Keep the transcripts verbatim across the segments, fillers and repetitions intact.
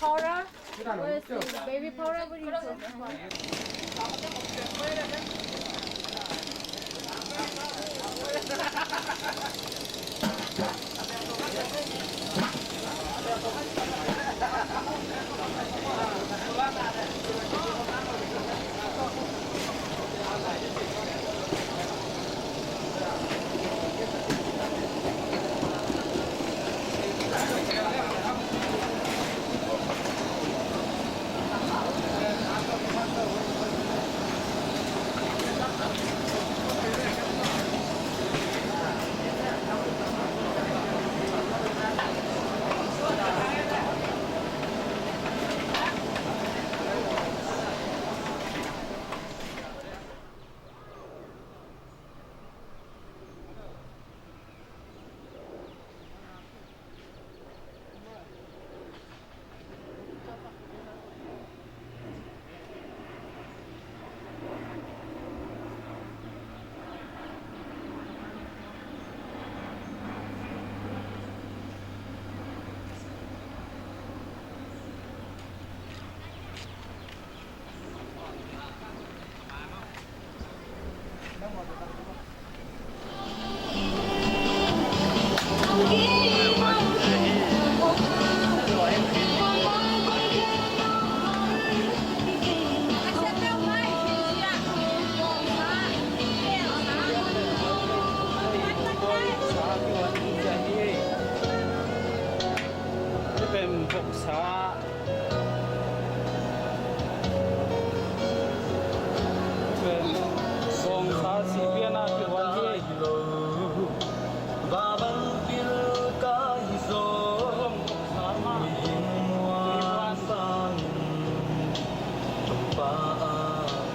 Powder. Where is this? Baby powder? What do you call it?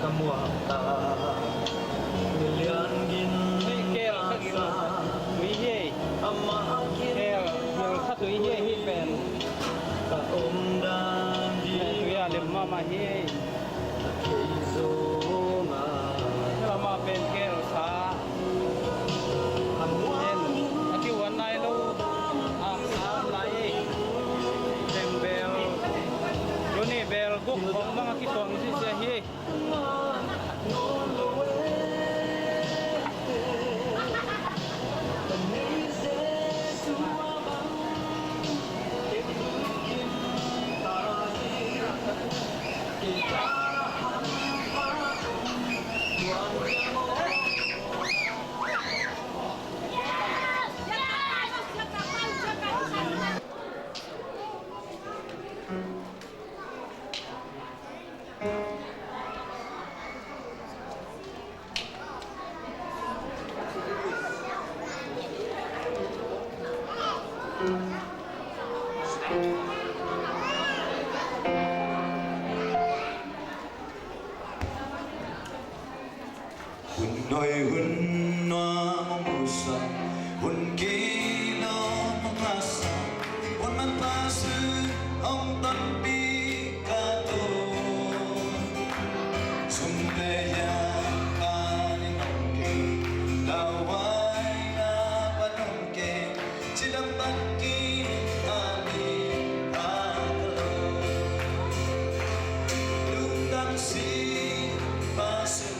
Hei, kel khat ui hi ei. Kel, kel khat ui hi ei, hih pen. Kel tui a lem mahmah hi ei. Kel amah pen kel sa. En, a kihuan nai lo. A sa lai ei. Teng bel, tuni bel guk khong bang a kituang zizia hi ei. Hun hoih hun nuam hong musak, hun kilawm hong lasa, hun manpha sung hong tonpih ka tung. Sum le yam panin hong kem, lauhuaina pan hong kem, cidam bangin a min pha ka lo. Lungdam si pa sung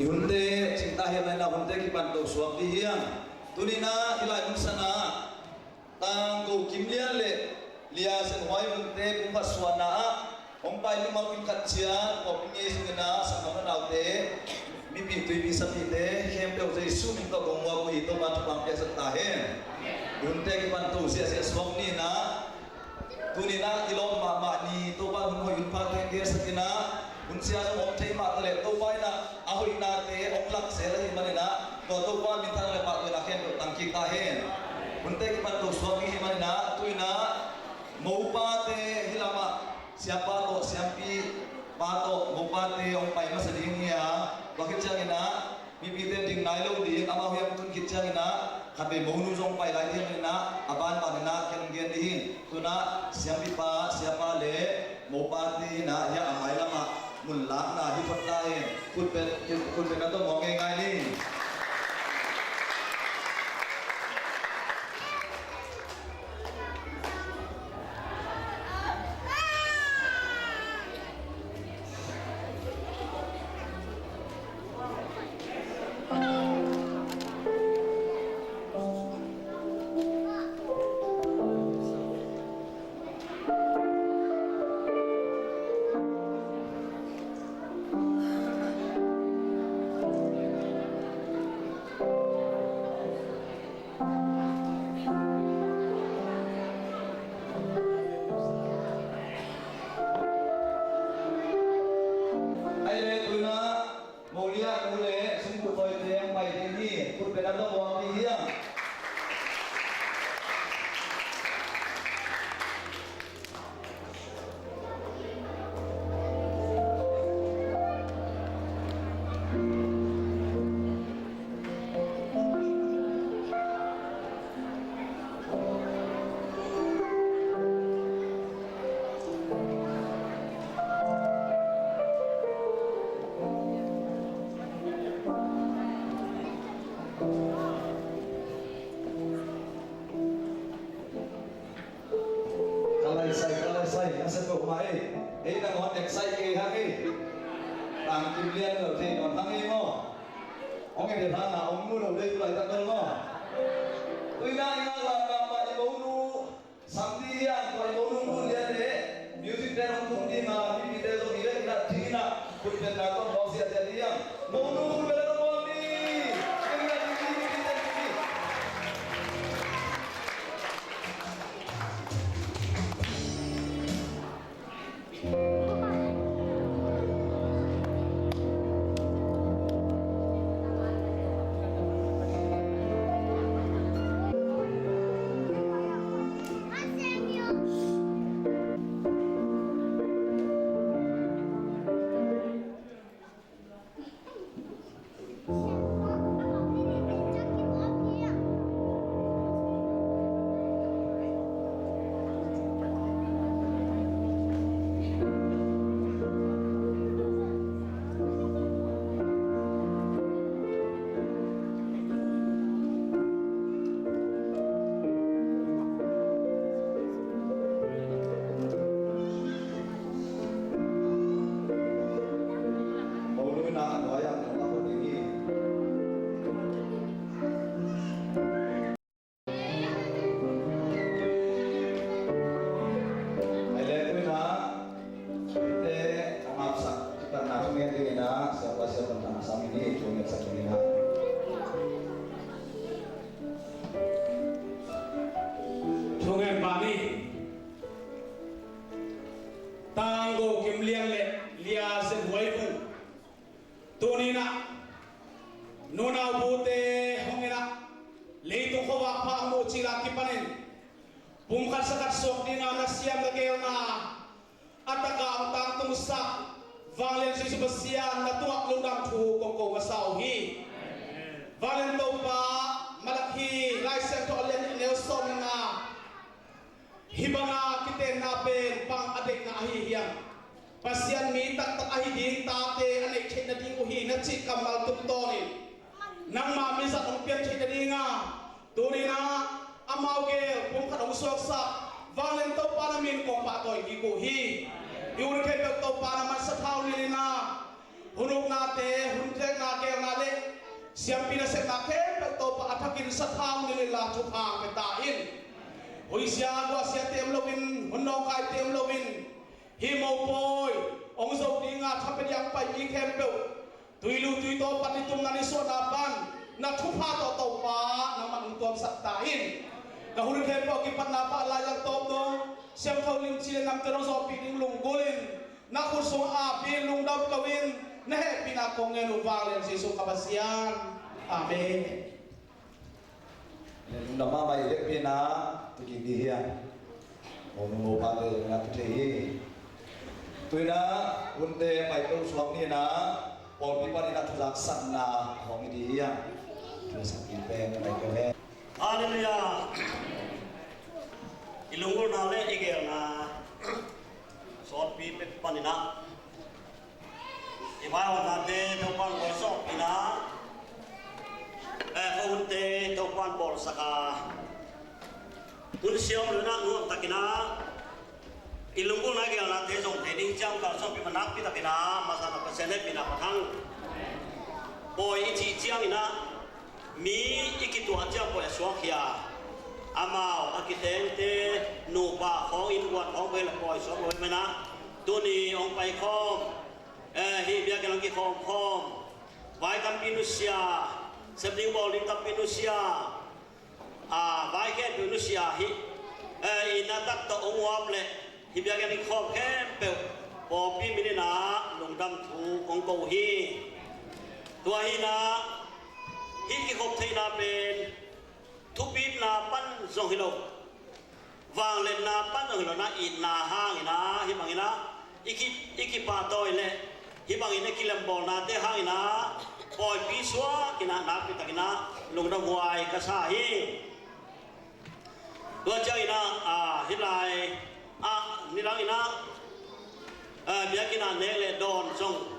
Hunte cingta hi a, hunte kipan to suak dih hiam? Tuni-in ah hih lai mun san ah Tangko Kim Lian le Lia Sen Huai Vun te pumkhat suahna ah hong pai mimal kim khat ciat, pawlpi ngei sungin ah sanggam le naute, mipi tuipi sapite khempeuh Jesu min tawh kong muak uh hi. Topa thupha piaksak ta hen. Hunte kipan to ziahziah suak ni in ah, tuni-in ah i lawm mahmah ni, Topa in hun hoih hun pha teng gelsak in ah, hun sia zong om thei mah ta leh Topa in ah a hoihnate hong lak zel ahih manin ah, tua Topa minthanna le pahtawina khempeuh tang kik ta hen. Hunte kipan to suak ding ahih manin ah, tu-in ah mopate hih lamah siapa tawh, siampi pa tawh mopate hong pai masa ding hi a, tua khit ciangin ah mipite ding nai lo ding, amau hong tun khit ciangin ah khatvei monu zong pai lai ding hi manin ah, a banbanin ah ken gen ding hi. Tu-in ah siampipa, siapa le mopate in ah hih a mailam ah mun lakna hi phot ta hen. Khut beng, khut beng na tawh mawk ngeingai ni. Ai le, tu-in ah Molia nu le sungkuh tawite hong pai ding hi. Khut beng na tawh mawk ding hiam? Ka laisai, ka laisai, na sa ko mai. Ei, na ngon excite ke hang ei. Tang Kim Lian lo thei ngon hang ei maw. Ong ei de hang na ong mu lo de tu lai tak maw. Tui na i ngak la ka ma i bo nu. Sam di hian, tua i bo nu mu lian le. Music te ong tung di ma, mi mi te zo i le i na di na. Khut beng na tawh mawk ziahziah di hian. Bo nu khut beng na tawh mawk di. Ei na di di di di di. Thungen bani. Tangko Kim Lian le Lia Sen Huai Vun. Tuni-in ah nunau bute hong in ah, leitung khuavak pha a muh cil a kipanin pumkhat sakhat suak ding a na siam na gelna a taka ong tangtungsak Vanglian Jesu Pasian na tungah lungdam thu kong ko masa uh hi. Vanglian Topa, Malakhi Lai Siangtho a lian nih a neu sawm le nga, hih banga kitenna pen bang a deihna ahi hiam? Pasian mi taktak ahi ding tate a neih theih nading uh hi na cih kammal tungtawnin nangma mizat hong pian theih nadinga tuni-in ah amau gel pumkhat hong suaksak Vanglian Topa na min kong pahtawi kik uh hi. I ut khempeuh Topa na mansa thau nilh in ah Hun uknate, hun tekna, geelna le siampi nasepna khempeuh Topa a thakin sathau ni inla thupha pia ta in. Huihsia guahsia teem loin, hun nawngkai teem loin, hih mopawi hong zo dinga thapia diang pai mi khempeuh, tuilu tuitaw pan, nitumna nisuahna pan na thupha tawh Topa nangmah hong tuamsak ta in. Ka hun khempeuh a kipatna pan laizang tawp dong siangtho limci le namte hong zawhpih ding lunggulh in, na khut sung api lungdam ko in, na hehpihna kong ngen uh vanglian Jesuh ka Pasian. Amen. Lungdam mahmah i vekpi-in ah, tu kik dih hiam? Momu mopate na tu thei hi. Tu-in ah hunte paito suak ni-in ah, pawlpi panin ah thuzaksakna hong hi dih hiam? Thuzaksakna pen paito hen. Halleluiah. I lunggulhna le i geelna sawtpi pek panin ah, i vaihawmnate Topa'n bawlsak in ah, eh, ka hunte Topa'n bawlsak a, hun siam lo-in ah nuamtakin ah, i lunggulhna geelnate zong thei ding ciang kalsuanpih mah nakpi takin ah, masa na Pasian hehpihna phat hang. Pawi i cih ciangin ah, mi i kituah ciang pawi a suak hi a, amau a kitengte nupa khawng, innkuan khawng bek le pawi suak lo ahih manin ah, tuni hong paikhawm, eh, hih biakinn hong kikhawmkhawm vai tampi nusia, sep ding bawl ding tampi nusia, a, vai khempeuh nusia hi, eh, i na tak tawh hong uap leh hih biakinn hong kikhawm khempeuh pawlpi min in ah lungdam thu kong ko uh hi. Tua hi-in ah, hih kikhop theihna pen thupitna pan zong hi lo, vangliatna pan zong hi lo-in ah, itna hangin ah, hih bangin ah i ki, i kipahtawi leh hih bangin i kilembawlnate hangin ah, pawipi suakin ah, nakpi takin ah lungdamhuai ka sa hi. Tua ciangin ah, a, hih lai ah nidangin ah, a, biakinn ah nek le dawn zong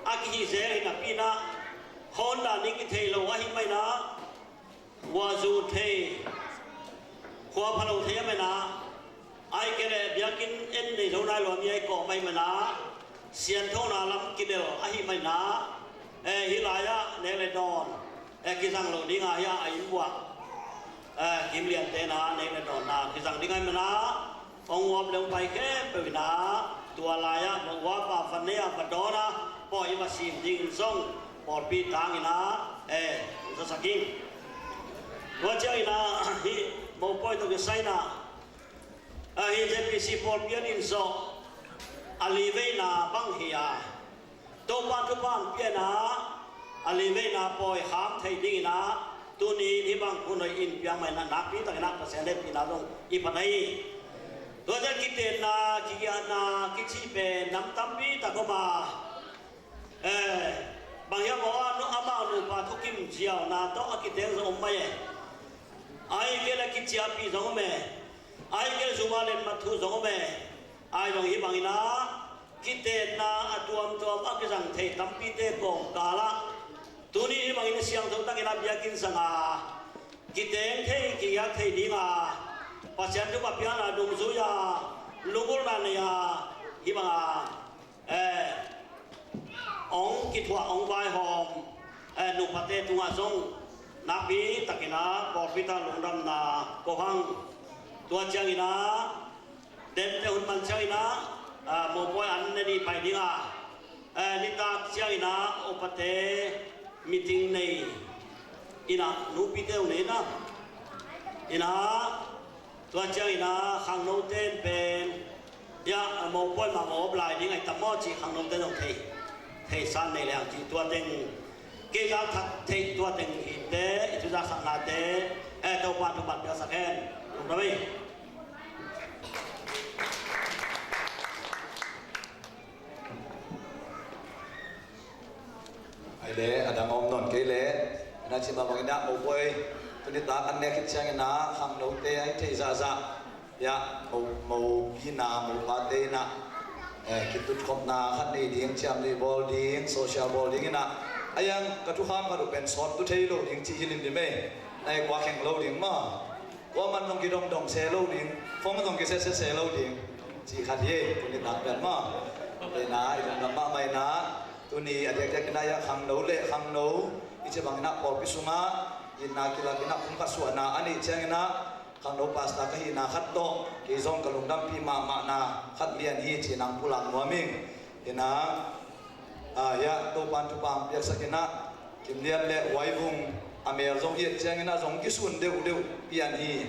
a kihih zel hi napi-in ah, Honda nih kithei lo ahih manin ah, khuazu thei, khua pha lo thei ahih manin ah, ahih kei leh biakinn en nei zo nai lo a mi ahih kawm ahih manin ah, sianthona lam kidel ahih manin ah, eh, hih lai-ah nek le dawn, eh, kizang lo ding a, hih a inn buah, eh, Kim Lian te in ah nek le dawnna kizang ding ahih manin ah, hong uap le hong pai khempeuh in ah, tua lai-ah va uap a, va nei a, va dawn a, pawi i va sim dingin zong pawlpi tangin ah, eh, hong zasak ing. Tua ciangin ah, hih mopawi tawh kisai-in ah, ah, hih J P C pawlpi a nin zawh a li veina bang hi a, Topa thupha hong pia-in ah, a li veina pawi kham thei dingin ah, tuni-in hih bang hun hoih in piak mah in ah, nakpi takin ah Pasian hehpihna zong i phat hi. Tua ciang kitenna, kigiahna kici pen nam tampi tak om a, eh, bang hiam maw, a nu, amau nupa thukim ziauna tawh a kiteng zong om mai e. Ahih kei leh kiciahpih zong om e. Ahih kei leh zuma letmat thu zong om e. Ahi zong hih bangin ah, kitenna a tuamtuam a kizang thei tampite kawmkal ah, tuni hih bangin siangtho takin ah biakinn zang a, kiteng thei, kigiak thei ding a, Pasian thupha piakna dungzui a, lunggulhna nei a, hih bang a, eh, hong kithuah, hong vaihawm, eh, nupate tungah zong nakpi takin ah pawlpi tungah lungdamna ko hang. Tua ciangin ah, dente hun man ciangin ah, ah, mopawi an ne ding pai ding a, eh, nitak ciangin ah upate meeting nei in ah, nupite uh nei in ah, in ah, tua ciangin ah khangnote in pen, ya, mopawi mah mawh lai ding ahi tam maw cih khangnote zong thei, theisan nei leng cih tua teng, kei zak thak theih tua teng hite, i thuzaksaknate, eh, Topa thupha piaksak hen. Lungdam ei. Ai le, a dang om nawn kei le, na cih mah bangin ah, mopawi, tuni tak an nek khit ciangin ah, khangnote, ai thei zahzah, ya, mo, mopina, mopate in ah, eh, kitutkhopna khat nei ding, ciamnuih bawl ding, social bawl ding in ah, a yang ka thukham khat uh pen sawt tu thei lo ding cih hi lim lim ei, na i kua kheng lo ding maw. Kua man zong kidongdong se lo ding, phone zong kise se se lo ding, cih khat hi, tuni tak pen maw. Tua in ah, i lungdam mahmah in ah, Tuni a diakdiak in ah, khangno le khangno i ci bangin ah pawlpi sungah itna kilak in ah, kum khat suahna a neih ciangin ah, khangno pastor ka hihna khat tawh kei zong ka lungdampih mahmahna khat lian hi ci-in ah pulak nuam ing. In ah, ah, ya, Topa'n thupha piaksak in ah, Kim Lian le Huai Vung a mel zong i et ciangin ah zong kisun deuhdeuh pian hi.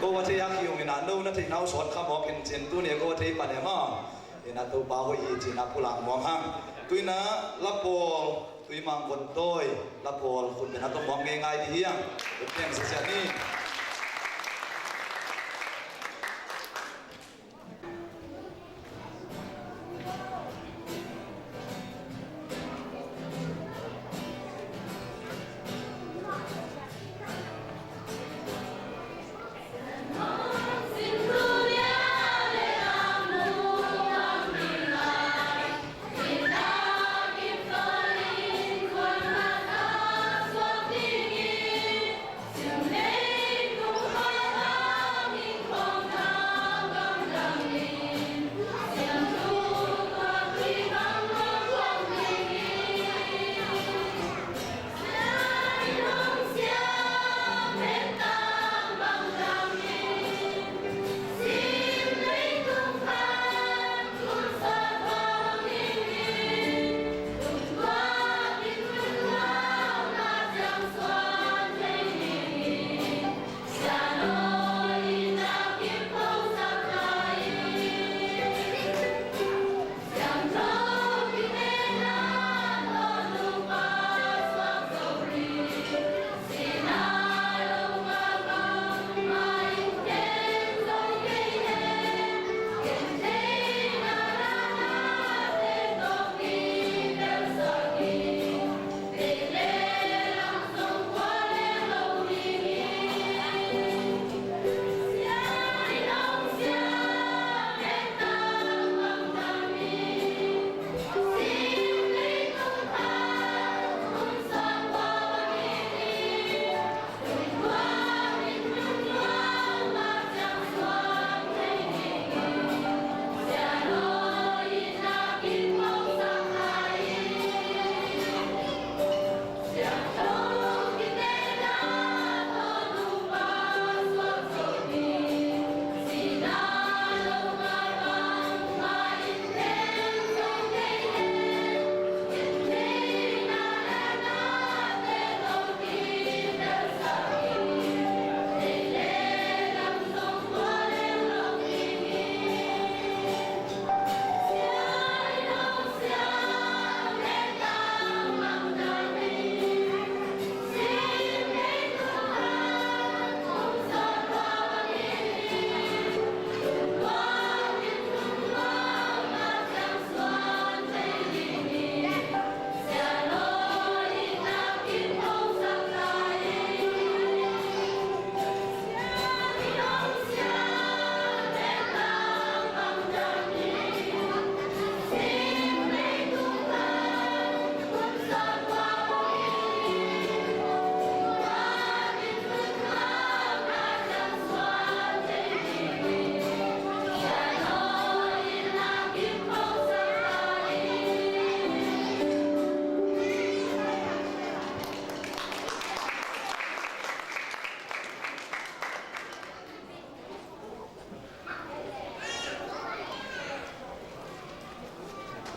Ko va thei a ki-ung in ah, no na theihna uh sawt kha mawk in cin, tuni ko va thei pan e maw. In ah Topa hoih hi ci-in ah pulak nuam hang. Tu-in ah la pawl, Tuimang Von Tawi, la pawl khut beng a tawh muak ngeingai ding hi hang. Khut beng siasiat ni.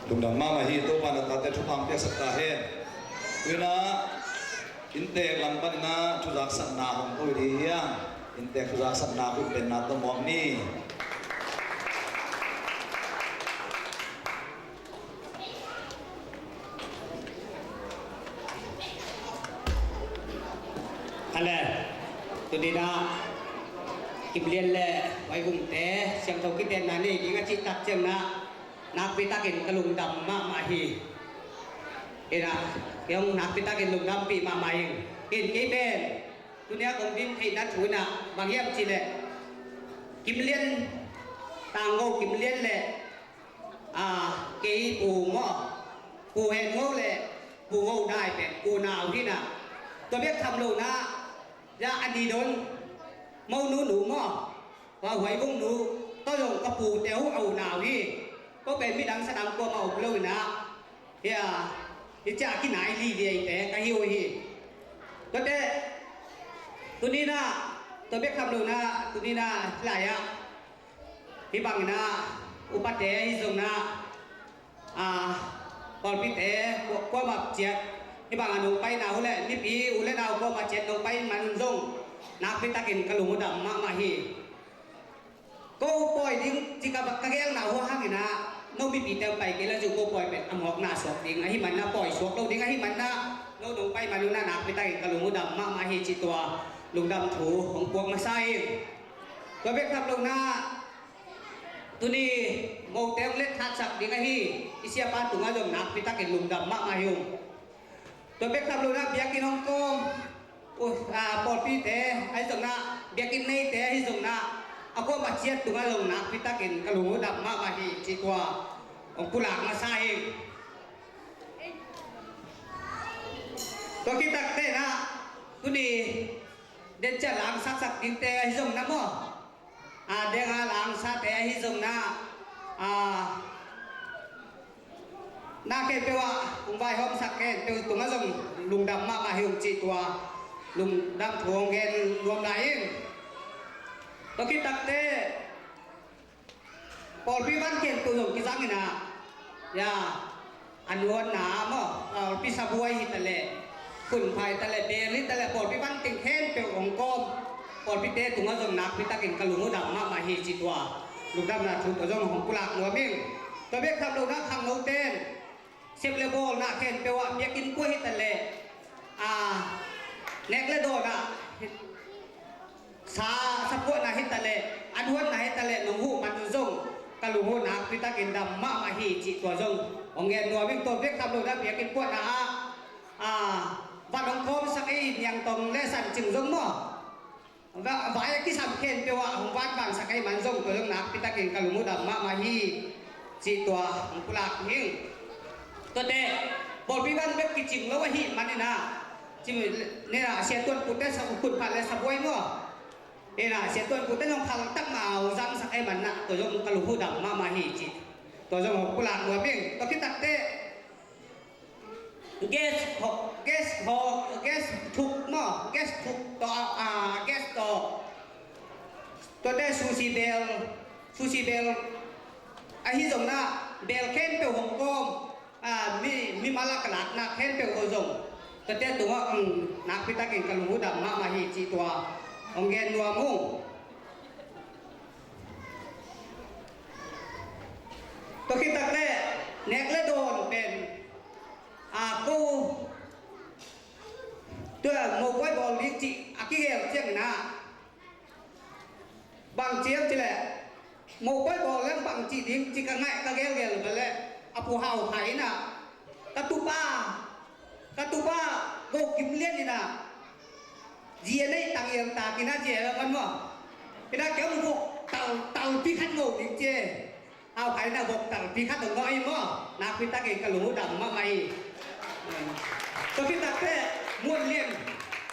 Lungdam mahmah hi. Topa'n a tate thupha piaksak ta hen. Tu-in ah inntek lam panin ah thuzaksakna hong ko ding hi hang. Inntek thuzaksakna khut bengna tawh muak ni. Ale, tuni-in ah Kim Lian le Huai Vung te siangtho kitenna nei ding a cih tak ciangin ah nakpi takin ka lungdam mahmah hi. In ah, kei hong nakpi takin lungdampih mahmah ing. In, kei pen tuni-a kong din theihna thu in ah bang hiam cih leh, Kim Lian Tang Ngo, Kim Lian le, a, kei Pu Ngo, Pu Hen Ngo le Pu Ngo Dai pen unau hi in ah, tua bek tham lo in ah, ya a ni don, Mo Nu nu maw, Huai Vung nu, tua zong ka pute uh a unau hi. Ko pen midang sadang kuamah om lo in ah, Hia, hi ciah kinai liliai te ka hi uh hi. Tuate, tuni na, tua bek tham lo na, tuni na, lai ah. Hi bangin ah, upate hi zong na, ah, pawlpite, kua-, kuamah ciat. Hi bangin ah nong paina uh leh, mipi, u le nau kuamah ciat nong pai man un zong, nakpi takin ka lung uh dam mahmah hi. Ko pawi ding, ci ka, ka gelna uh hangin ah, no mipite pai kei leh zong ko pawi pen a mawkna suak ding, ahih man na pawi suak lo ding, ahih man na, no nong pai man un ah nakpi takin ka lung uh dam mahmah hi cih tua, lungdam thu, hong puak masa ing. Tua bek tham lo na, tuni, mote hong let khatsak ding ahi, i siapa tungah zong nakpi takin lungdam mahmah hi ung. Tua bek tham lo na biakinn hong kawm, uh, ah, pawlpite, ahi zong na, biakinn neite, ahi zong na, a kuamah ciat tungah zong nakpi takin ka lung uh dam mahmah hi, cih tua, hong pulak masa hi. Tua khit takteh na, tuni, den ciah langsaksak dingte, ahi zong na maw. A, denga langsate ahi zong na, a, na khempeuh ah, hong vaihawmsak khempeuh tungah zong lungdam mahmah hi ung cih tua, lungdam thu hong gen nuam lai ing. Tua khit takteh, pawlpi van khempeuh zong kizang in ah, ya, a nuanna maw, pawlpi sabuai hi ta leh, khunpha hi ta leh, bel hi ta leh, pawlpi van teng khempeuh hong kawm, pawlpite tungah zong nakpi takin ka lung uh dam mahmah hi cih tua, lungdamna thu tua zong hong pulak nuam ing. Tua bek tham lo na khangnote in, sep le bawlna khempeuh ah biakinn kua hi ta leh, a, nek le dawn ah, sa, sa puahna hi ta leh, an huatna hi ta leh, nong huh man un zong, ka lung uh nakpi takin dam mahmah hi cih tua zong hong gen nuam ing. Tua bek tham lo na biakinn puahna ah, a, van hong khawmsak ei, niangtong le sancing zong maw, va-, vai a kisam khempeuh ah hong vanvangsak ei man zong, tua zong nakpi takin ka lung uh dam mahmah hi cih tua hong pulak ing. Tuate, pawlpi van bek kicing lo ahih manin ah, ci-, ni na, Sia Tuan Pute sa, khunpha le sabuai maw. Ina, Sia Tuan Pute zong khal tak mah a hong zangsak ei man na, tua zong ka lung uh dam mahmah hi cih tua zong hong pulak nuam ing. Tua khit takteh, guest ho, guest ho, guest thuk maw, guest thuk tawh, a, guest tawh. Tuate sushi bel, sushi bel, ahi zong na, bel khempeuh hong kawm, a, mi, mimal a ka lakna khempeuh uh zong, tuate tungah, um, nakpi takin ka lung uh dam mahmah hi cih tua hong gen nuam ung. Tua khit takteh, nek le dawn pen, a, ko, tua, mopawi bawl ding cih a kigel ciangin ah, bang ci hiam cih leh, mopawi bawl leng bang ci ding ci ka ngaih ka gelgel bel leh, a Pu Hau Khai in ah, ka tupa, ka tupa Go Kim Lian in ah, zi a neih tang ial tak in ah, zi a man maw, in ah kei hong vok tal, talpi khat ngo ding ci. Hau Khai in ah vok talpi khat hong ngo hi maw, nakpi takin ka lung uh dam mahmah hi. Tua khit takteh, Muan Lian,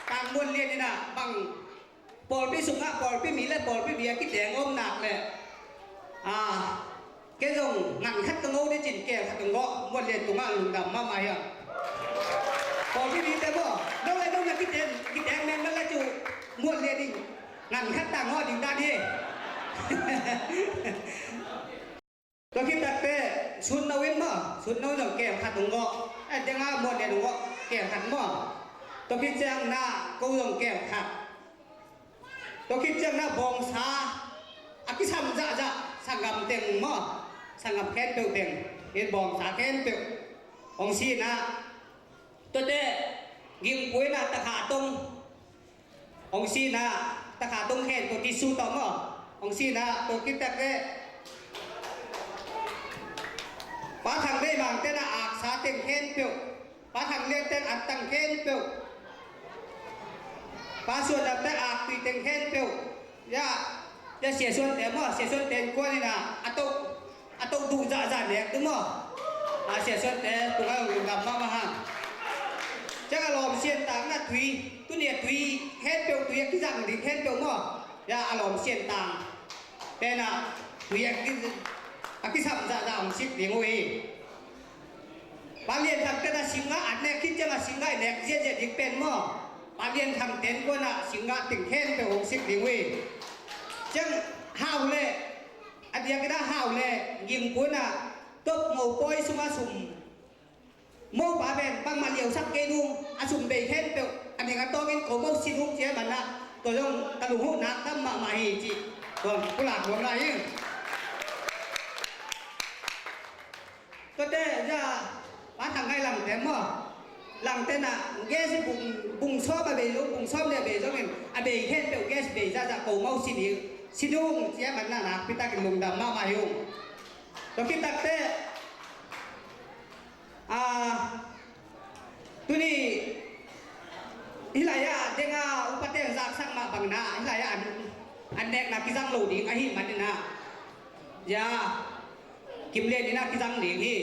Tang Muan Lian in ah bang, pawlpi sungah pawlpi mi le pawlpi bia kiteng om nak leh, a, kei zong ngan khat ka ngo ding cin keel khat ka ngo, Muan Lian tungah lungdam mahmah hi a. Pawlpi mite maw, no le no na kiteng, kiteng meng man le cu Muan Lian in ngan khat ta ngo ding dan hi. Tua khit takteh, Sun No in maw, Sun No zong keel khat hong gawh. Eh, denga Muan Lian hong gawh, keel khat maw. Tua khit ciang na, ko zong keel khat. Tua khit ciang na bawngsa, a kisam zahzah, sanggam teng maw. Sanggam khempeuh teng, in bawngsa khempeuh. Hong si na. Tuate, Gingpui na, takha tong. Hong si na, takha tong khen ko ti su tawh maw. Hong si na, tua khit takteh. Pa Thang Vei Mang te na aksa teng khen peuh. Pa Thang Lian te antang khen peuh. Pa Suan Dam te aktui teng khen peuh. Ya, ya Sia Suan te maw, Sia Suan te kuan in a, a toh. A toh duh zahzah nek tu maw. A Sia Suan te tungah lungdam mahmah hang. Ciang a lawm sian tang na tui, tuni a tui hen peuh, tui a kizang ding hen peuh maw. Ya a lawm sian tang pen a tui a ki, a kisam zahzah hong sik ding uh hi. Pa Lian Thang ten a singgah an nek khit ciang a singgah i nek ziahziah ding pen maw. Pa Lian Thang ten kuan a singgah ting khempeuh hong sik ding uh hi. Ciang hau le, a diakin a hau le, gingpun a top mo pawi sungah sum. Mopa pen bangmah liausak kei nung a sum bei khempeuh a ning a tawngin ko mo sin ung cia manah tua zong ka lunghuhnak tam mahmah hi cih tua pulak nuam lai hi. Tuate za Pa Thang Ngai Langte maw, Langte na gas bung, bung sawm a bei lo, bung sawm le a bei zongin a bei khempeuh gas bei zahzah ko mo sin hi, sin ung cia manah nakpi takin lungdam mahmah hi ung. Tua khit takteh, a, tuni hih lai-ah deng a upate an zaksak mah bangin ah hih lai-ah an, an nekna kizang lo ding ahih manin ah, ya, Kim Lian in ah kizang ding hi.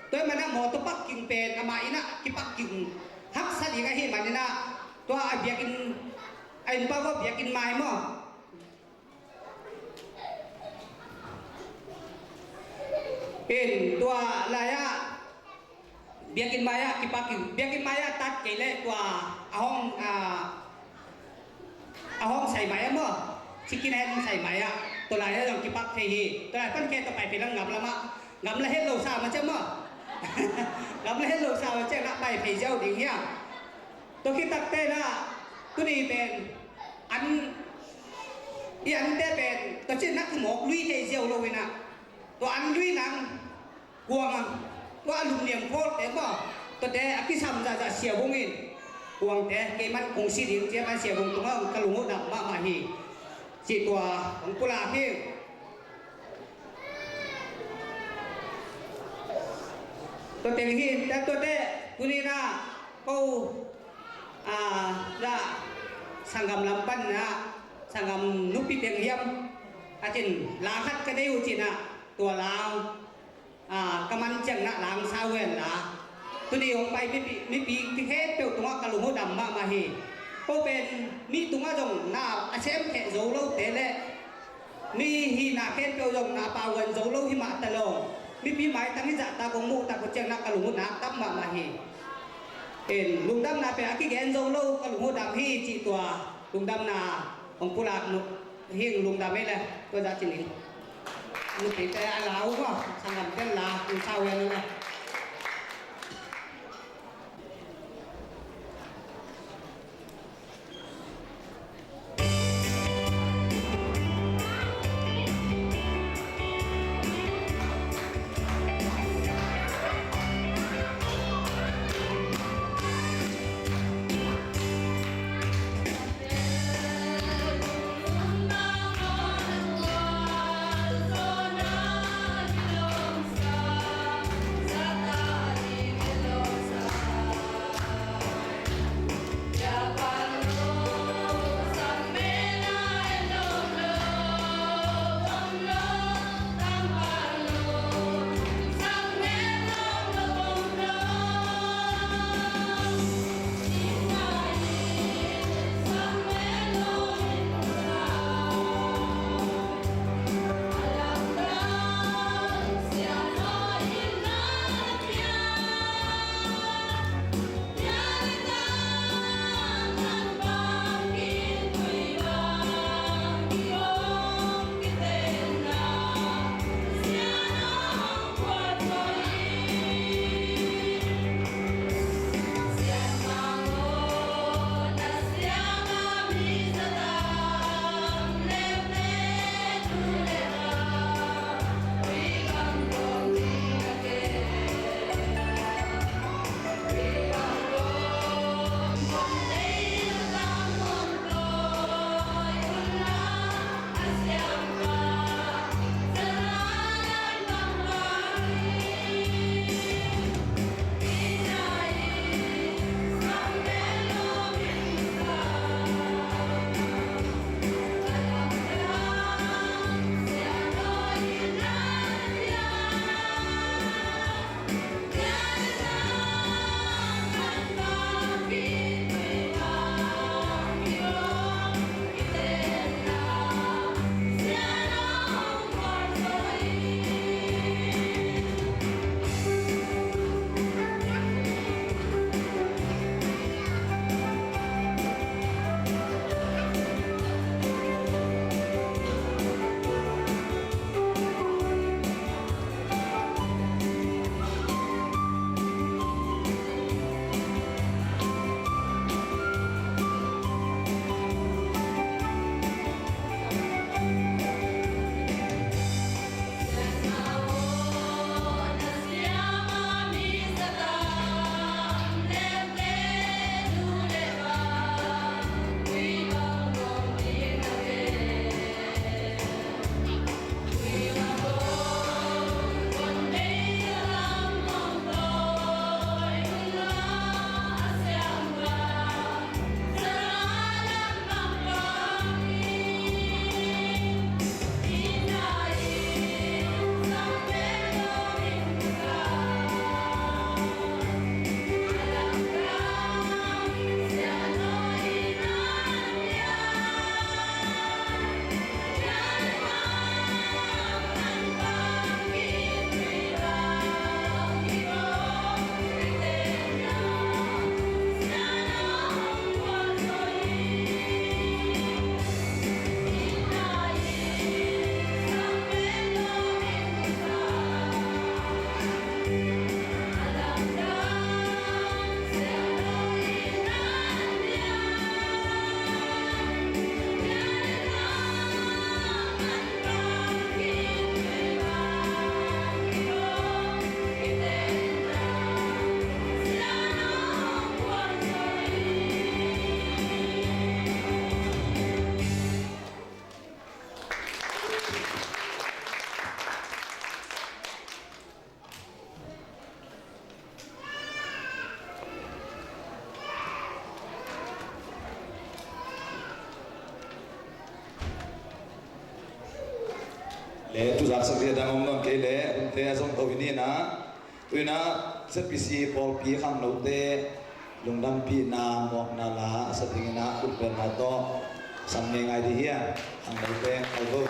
Tua ahih manin ah mawtaw parking pen amah in ah kiparking haksa ding ahih manin ah, tua a biakinn, a innpa ko biakinn mai maw. In tua lai-ah biakinn mai-ah kiparking, biakinn mai-ah tat kei leh tua a hong, a, a hong sai mai-ah maw, chicken hen sai mai-ah, tua lai-ah zong kipark thei hi. Tua lai pan khe tua pai phi lang ngam lamah, ngam la het lo sa ma cia maw. Ngam la het lo sa ma cia ngah pai phei ziau ding hiam. Tua khit takteh na tuni pen an, i ante pen tua cin nak mawk lui thei ziau lo in ah, tua an lui nang kuang ang, tua a lum niam khawlte maw, tuate a kisam zahzah sia bungin kuangte keiman kong si ding cia man sia bung tungah ka lunghuh dam mahmah hi. Cih tua hong pulak hi. Tua teng hi, tua tuate tuni na ko, a, za sanggam lam pan na sanggam nupi teng hiam a cin la khat ka nei uh cin ah tua la, a, ka man ciang na lang sa ven la. Tuni hong pai mipi, mipi khempeuh tungah ka lunghuh dam mahmah hi. Ko pen mi tungah zong na a sem kheh zo lote le mi hihna khempeuh zong na pau ven zo lo hi mah ta lo. Mipi maitang hi zahtak hong muh tak uh ciang na ka lunghuh nak tam mahmah hi. In lungdamna pen a kigen zo lo ka lunghuh dam hi cih tua lungdamna hong pulak nu hing lungdam hi le tua zah cin in. Nupite a lau maw, sanggamte la, in sau ven le. Le tuzak sak ding a dang om nawn kei le hunte a zong to hi ni na. Tuina Z P C pawlpi khangnote lungdampihna muakna la a sa dingin ah khutbetna tawh sam ngeingai ding hi a, khangnote alvo.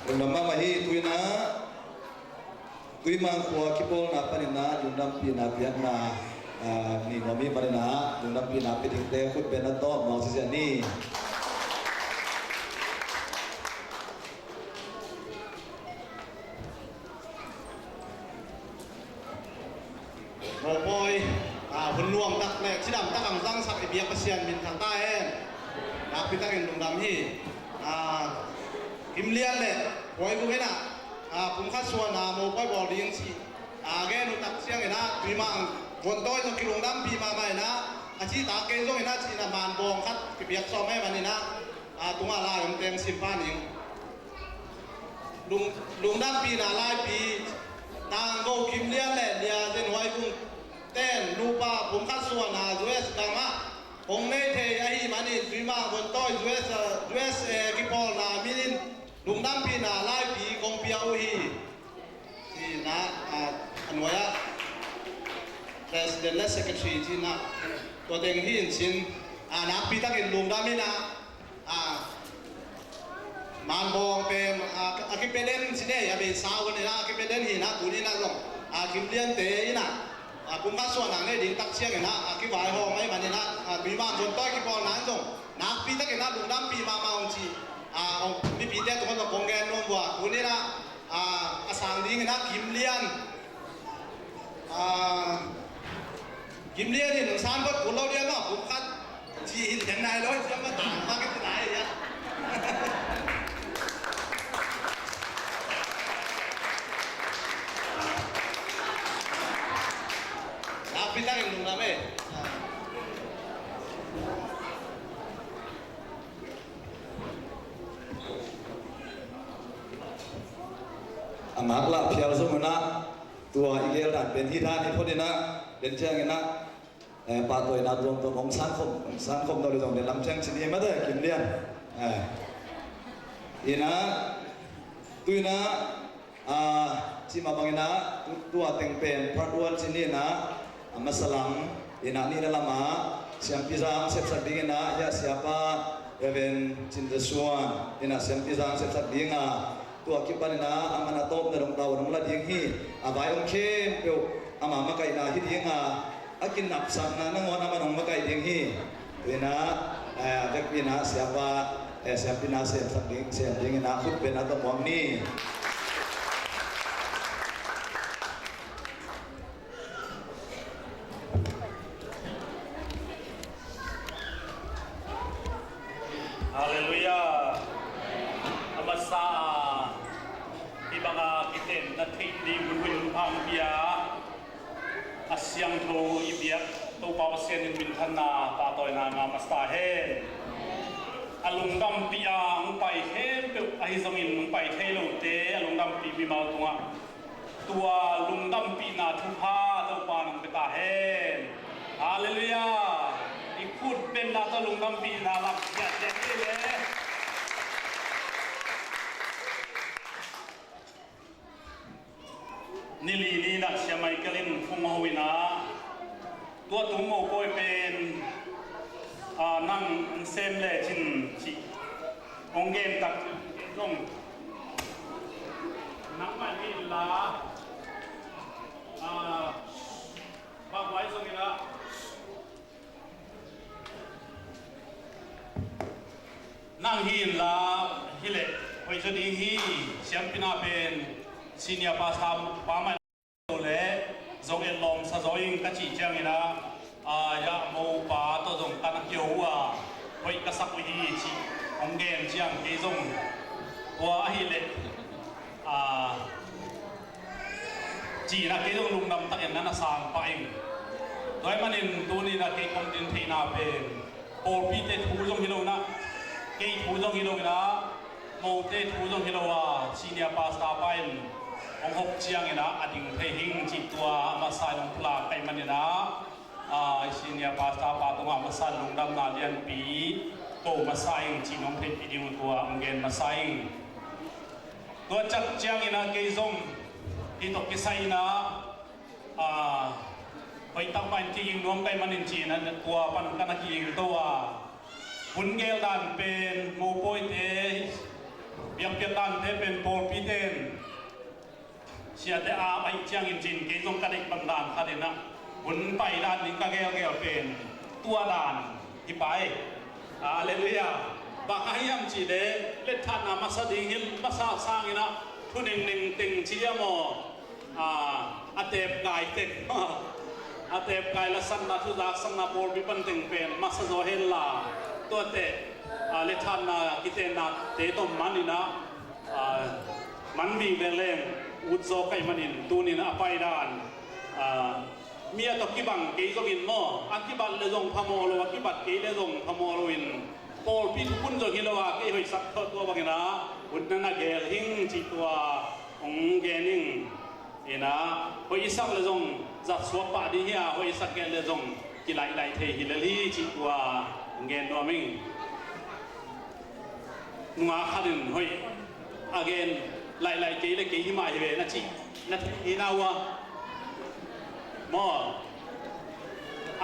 Lungdam mahmah hi. Tuina Tuimang khua kipawlna panin ah lungdampihna piakna, ah, ni nuam hi manin ah lungdampihna pia dingte khutbetna tawh mawk ziahziah ni. Mopawi, ah, hun nuam tak le cidam tak ang zangsak i biak Pasian min thang ta hen. Nakpi takin lungdam hi. Ah, Kim Lian le Puai Gu in ah, ah, pumkhat suan a mopawi bawl ding ci, ah, gen uh tak ciangin ah Tuimang Vontawi zong kilungdampih mahmah in ah, a ci tak kei zongin ah ci-in ah manbawng khat kipiak sawm ahih manin ah, ah, tungah lai om teng sim pah ning. Lung, lungdampihna laipi Tanggo Kim Lian le Lia Zen Huai Vung ten nupa pumkhat suan a U S gam ah hong nei thei ahih manin Tuimang Vontawi U S, U S A kipawlna minin lungdampihna laipi kong pia uh hi. Ci-in ah, ah, a nuai ah President le Secretary ci-in ah tua teng hi in cin, ah, nakpi takin lungdam in ah, ah, manbawng pen, ah, a kipia den ci nei a bei sa un in ah a kipia den hi in ah tuni in ah zong, ah, Kim Lian te in ah, ah, pumkhat suan a nei ding tak ciangin ah, ah, kivaihawm ahih manin ah, ah, Tuimang Vontawi kipawlna in zong nakpi takin ah lungdampih mahmah ung ci, ah, ung mipite tungah zong kong gen nuam uh a, tuni in ah, ah, a sang dingin ah Kim Lian, ah, Kim Lian in sang vat kul lo lian ah pumkhat ci hi lian nai lo, ci a ma tang ma kit nai ya. Nakpi takin lungdam e. Ak lah phial zong inah, tua i gel dan pen hi dan hi phot inah, den ciang inah, eh, pahtawina tuamtuam hong sankhom, hong sankhom tawh le zong den lam ciang cin hi mate, Kim Lian. Eh. Inah, tu inah, ah, cima bang inah, tu, tua teng pen part one cin hi inah, a masa lam, inah nihna lamah, siampi zang sepsak ding inah, hiah siapa, Reverend Cin Za Suan, inah siampi zang sepsak ding a, tua kipan inah, a man a tawpna dong tau dong la ding hi, a vai om khempeuh, ama makaihna hi ding a, a kinapsakna nangawn a man hong makaih ding hi, inah, eh, a vekpi inah, siapa, eh, siampi inah, sem sak ding, sem ding inah, khut beng inah tawh muang ni. Halleluiah. A masa a, hih banga kitenna theih ding hun hun hong pia, a siangtho i biak Topa Pasian in minthanna pahtawina ngah masa hen. A lungdampih a hong pai khempeuh ahi zongin hong pai thei lote a lungdampih mimal tungah tua lungdampihna thupha Topa nong pia ta hen. Halleluiah. I khut bengna tawh lungdampihna lam ciahciah ni le. Nili ni inah Sia Michael in phung a ho inah, tua tung mopawi pen, ah, nang sem lecin cih hong gen tak zong nangmah hi inla, ah, bangvai zong inah nang hi inla, hileh hoih zaw ding hi. Siampi inah pen senior pastor pa mah lo le zong etlawm sa zaw ing ka cih ciang inah, a, ya mopa tawh zong ka na kio uh a, hoih ka sak uh hi cih hong gen ciang kei zong tua ahileh, a, cih inah kei zong lungdam takin na na sang pah ing. Tua ahih manin tuni inah kei kong din theihna pen pawlpite thu zong hi lo inah, kei thu zong hi lo inah, mote thu zong hi lo a, senior pastor pa in hong hop ciang inah a ding thei hing cih tua a masa in hong pulak ka hih man inah, a, senior pastor pa tungah masa lungdamna lianpi ko masa ing cih nong theihpih ding uh tua hong gen masa ing. Tua ciang ciang inah kei zong hih tawh kisai inah, a, hoih tak mah in ki-ing nuam ka hih manin ci inah tua pan ka na ki-ing to a. Hun gel dan pen mopawite, biakpiak dante pen pawlpite in siate a pai ciangin cin kei zong ka deih bang dan khat inah hun pai dan ding ka gelgel pen tua dan hi pai. Halleluiah. Bang hang hiam cih leh lethatna masa ding hi, masa sang inah thu nengneng teng ci hiam aw. A, a tepkai teng, a tepkai la sanna thu zaksakna pawlpi pan teng pen masa zaw hen la, tuate, a, lethatna kitennate tawh man inah, a, man ving leng leng ut zaw ka hih manin tuni inah a pai dan, a, mi a tawh kibang kei zongin maw, a kibat le zong phamawh lo, a kibat kei le zong phamawh loin pawlpi thukhun zong hi lo a, kei hoihsak tawh tua bang inah hun na na gel hing cih tua hong gen ing. Inah hoih i sak le zong zat suak pah ding hi a, hoih i sak kei le zong kilaih laih thei hi lel hi cih tua hong gen nuam ing. Nungak khat in hoih a gen, laih laih kei le kei hi mah hi ve na cih na theih hi na uh a. Maw,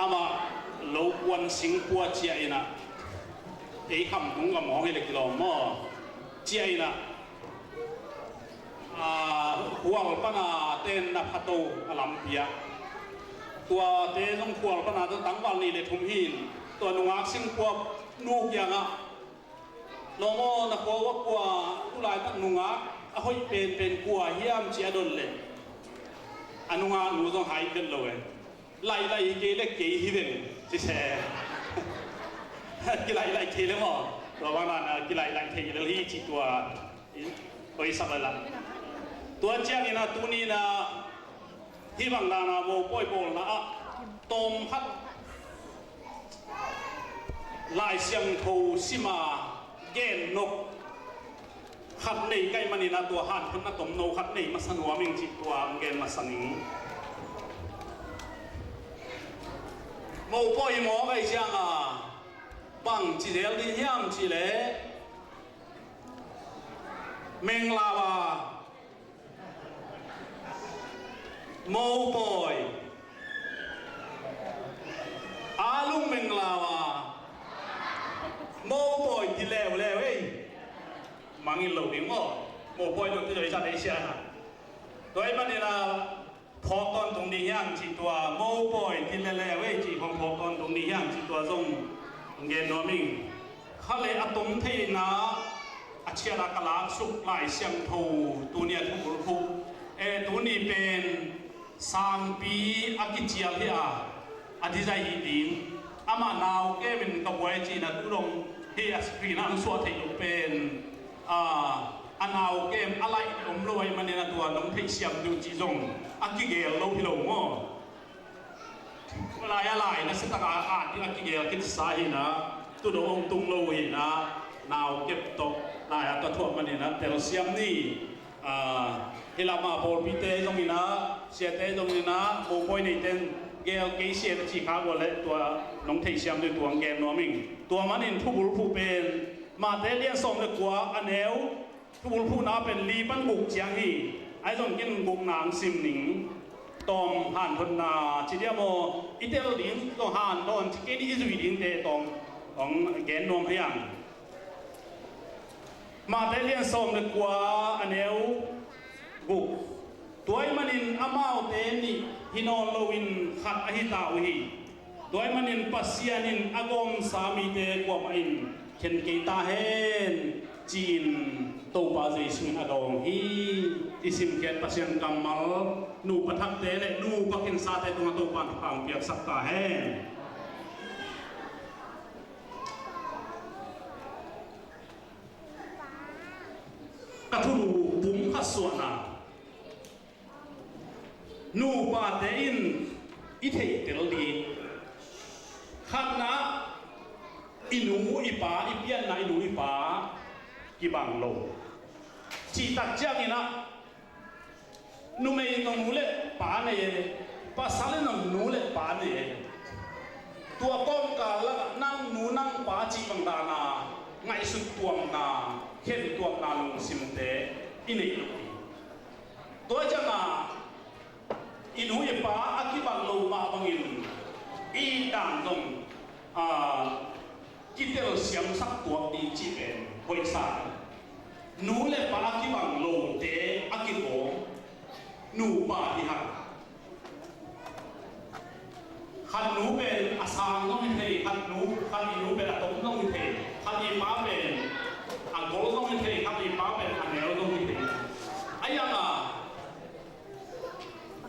amah lo kuan singpua ciah inah, ei khamtung gam hawng hi le kilawm maw, ciah inah, a, khual pana tenna phato a lampi ah, tuate zong khual pana tawh tangval nih le thum hi in, tua nungak singpua nu kiangah, "Lawm aw, na khua uah kua, tulaitak nungak a hoih penpen kua hiam?" ci a don leh, a nungak nu zong hai vet lo e. "Laih laih hi kei le kei hi veng," ci se. Kilaih laih kei le maw, tua bang dan a kilaih laih thei lel hi cih tua hoih sak lel a. Tua ciangin a tuni in a hih bang dan a mopawi bawlna ah tawm khat Lai Siangtho sim a gen nop Khat nei ka hih manin ah tua hanthotna tomno khat nei masa nuam ing cih tua hong gen masa ning. Mopawi hi mawk ahih ciangin bang ci zel ding hiam cih leh, Menglau a mopawi, A Lung Menglau a mopawi ti leuleu ei. Mangngilh lo ding maw, mopawi lo ti lo i zat ei sia. Tua hih manin ah phawk tawntung ding hiam cih tua, mopawi ti leuleu ei cih khawng phawk tawntung ding hiam cih tua zong gen nuam ing. Kha leh a tom theihna a ciat a ka laksuk Lai Siangtho tuni a thubulphuh, eh, tuni pen Sangpi a kicial hi a, a design hi ding. Amah nau kemin ka buai cihna tu dong hi a screen ah hong suah theih loh pen, ah, a nau kem a laih om lo ahih manin a tua nong theihsiam deuh cih zong a kigel lo hi lo maw? Lai a lai na sitak a, a, a kigel kisa hi na, tu dong hong tung lo hi na, nau kep tawh lai a ka thuak manin a telsiam ni. Ah, hih lam a pawlpite zongin ah, siate zongin ah, mopawi neite in gel kei sia ta cih khak uh leh tua nong theihsiam deuh tua hong gen nuam ing. Tua manin thubulphuh pen Matthai lian sawm le kua a neu, thubulphuhna pen li pan guk ciang hi. Ahi zong ken gukna hong sim ning. Tawm hanthotna ci diam aw, i tel ding tawm hanthot ci kei ni, i zui dingte tawm hong gen nuam hi ang. Matthai lian sawm le kua a neu guk. Tua ahih manin amaute nih hi nawn loin khat ahi ta uh hi. Tua ahih manin Pasian in a gawmsa mite kuamah in khen kei ta hen, ci-in Topa Jesu in a dawng hi. I simkhiat Pasian kammal, nupa thakte le nupa khinsate tungah Topa in thupha hong piaksak ta hen. Ka thulu pum khat suahna. Nupate in i theihtel ding. Khatna, i nu i pa, i pianna i nu i pa kibang lo. Cih tak ciangin ah, numei in zong nu le pa nei e, pasal in zong nu le pa nei e. Tua kawmkal lakah nang nu nang pa cih bang dana ngaihsut tuamna, khen tuamna lungsimte i neih lo hi. Tua ciangah i nu i pa a kibang lo mah bangin i dan zong, ah, kitelsiamsak tuak ding cih pen hoihsa. Nu le pa a kibang lote a kigawm nupa hi hang. Khat nu pen a sang zong hi thei, khat nu, khat i nu pen a tom zong hi thei, khat i pa pen a gol zong hi thei, khat i pa pen a neu zong hi thei. A yang a,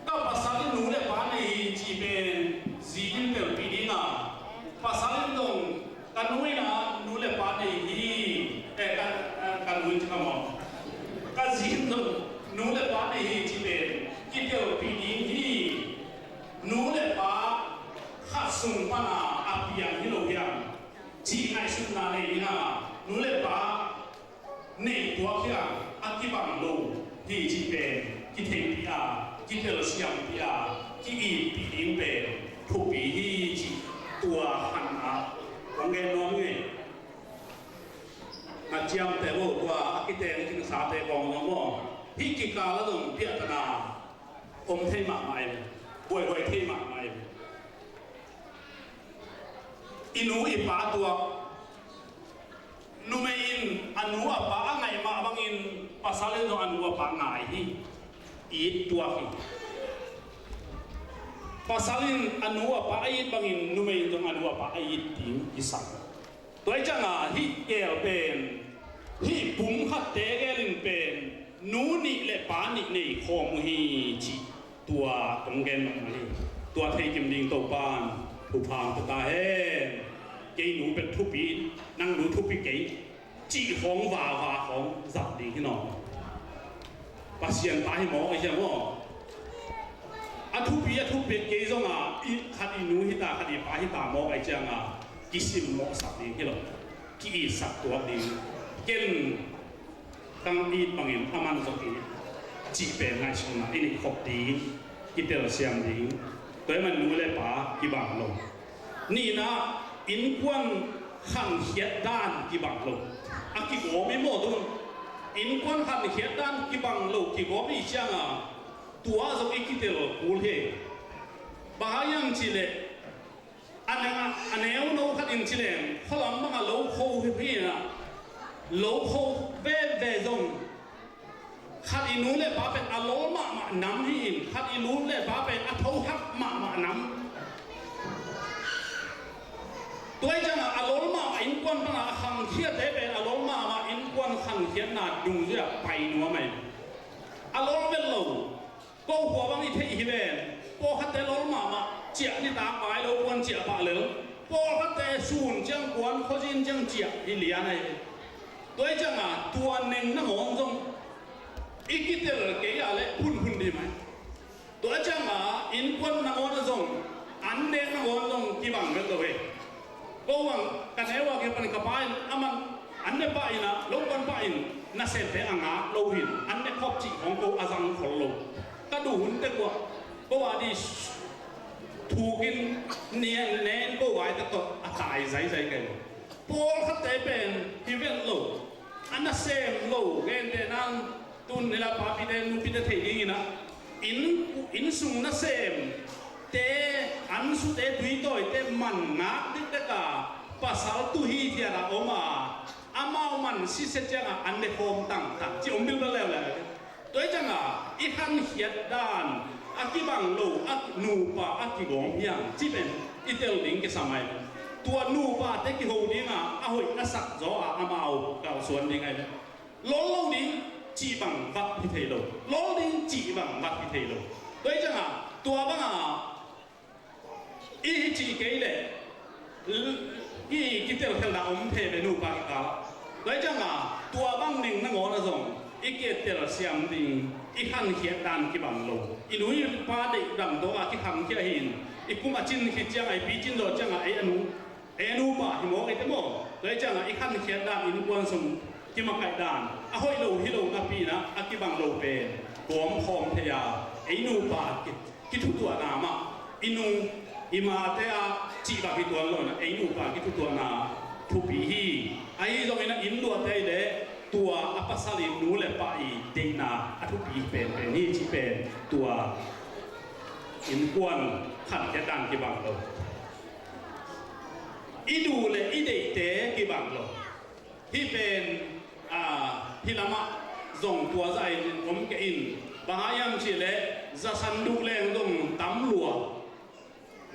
ka pasal in nu le pa nei hi cih pen zi in telpih ding a, pasal in zong ka nu in a nu le pa nei hi, eh, ka, eh, ka nu in ci ka maw, ka zi in zong nu le pa nei hi cih pen kitelpih ding hi. Nu le pa khat sung pana a piang hi lo hiam cih ngaihsutna nei ding a, nu le pa nei tuak hi a, a kibang lo hi cih pen kitheihpih a, kitelsiampih a, ki-itpih ding pen thupi hi cih tua khan a kong gen nuam ngei. Na ciamteh uh tua a kiteng cingsate kong zong maw, hih kikal a zong piahtana om thei mahmah in, buaihuai thei mahmah in. I nu i pa tuak. Numei in a nu a pa a ngaih mah bangin pasal in zong a nu a pa ngai hi. It tuak hi. Pasal in a nu a pa a it bangin numei in zong a nu a pa a it ding i sak. Tua hi ciangah hih gel pen hih pum khatte gelin pen nu nih le pa nih nei khawm uh hi cih tua kong gen mah hi. Tua thei kim ding Topa'n thupha hong pia ta hen. Kei nu bek thupi, nang nu thupi kei cih khawng vava khawng zat ding hi nawn. Pasian ta hi mawk ahih ciang maw, a thupi a thupi kei zongah i khat i nu hi ta, khat i pa hi ta mawk ahih ciangah kisim mawhsak ding hi lo. Ki-itsak tuak ding. Ken Tang it bangin a man zong i cih pen ngaihsutna i neih khop ding, kitelsiam ding. Tua ahih man nu le pa kibang lo. Nihna, innkuan khankhiat dan kibang lo. A kigawm i maw tun. Innkuan khankhiat dan kibang lo, kigawm i cianga tua zong i kitel kul hi. Bang hang hiam cihleh, a neu, a neuno khat in ci leng, khualam bangah lo kho hi hi inah, lo kho veve zong khat i nu le pa pen a lol mahmah nam hi in, khat i nu le pa pen a thohak mahmah nam. Tua hi ciangah a lol mahmah innkuan pana a khangkhiate pen a lol mahmah innkuan khangkhiatna dungzui-ah pai nuam ahi. A lol vet lo. Ko khua bang i theih hi ven. Pawlkhatte lol mahmah, ciah nitak vai lo puan ciah pah lel. Pawlkhatte sun ciang puan khuazin ciang ciah hi lian ahi. Tua hi ciangah tua neng nangawn zong i kitel kei ah leh phunphun dih mai. Tua hi ciangah innkuan nangawn ah zong an nek nangawn zong kibang vet lo hi. Ko bang ka neu a kipan ka pa in a man an ne pah in ah, lo pan pah in, nasemte a ngak lo hin, an ne khop cih hong ko a zang khol lo. Ka duh hun tek uah ko a dih thukin ne in ko vai tek tawh a tai zaizai kei lo. Pawlkhatte pen hi vet lo. A nasem lo, gente nang tun nila papite nupite thei dingin ah, inn, innsung nasemte, ansute tuitawite man ngak dikdek a, pasal tuhi thiat a om a, amau man sisia ciangah an ne khawm tangtang ci om bilbel leuleu. Tua hi ciangah i khankhiat dan a kibang lo a nupa a kigawm hiam cih pen i tel ding kisam ahi. Tua nupate kiho dingah a hoih a sak zaw a amau kalsuan ding ahi. Lol lo ding cih bang vat hi thei lo. Lol ding cih bang vat hi thei lo. Tua hi ciangah tua bangah i hi cih kei leh i kitelkhelna om thei ve nupa kikal. Tua hi ciangah tua bang neng nangawn ah zong i kitelsiam ding, i khankhiat dan kibang lo. I nu i pa deih dam tawh a kikhamkhia hi in, i kum a cin khit ciangah, i picin zawh ciangah ei a nu, ei a nupa hi mawk eite maw. Tua hi ciangah i khankhiat dan, innkuan sung kimakaih dan a hoih lo hi lo napi-in ah a kibang lo pen gawm khawm thei a, ei nupa ki, kithutuahna mah, i nu i mate a cih bang hi tuan lo in ah ei nupa kithutuahna thupi hi. Ahi zongin ah inn luahte leh tua a pasal in nu le pa i deihna a thupi penpen hi cih pen tua innkuan khankhiat dan kibang lo. I duh le i deihte kibang lo. Hih pen, ah, hih lamah zong tua zah in om kei in. Bang hang hiam cihleh zasan duh leng zong tam lua.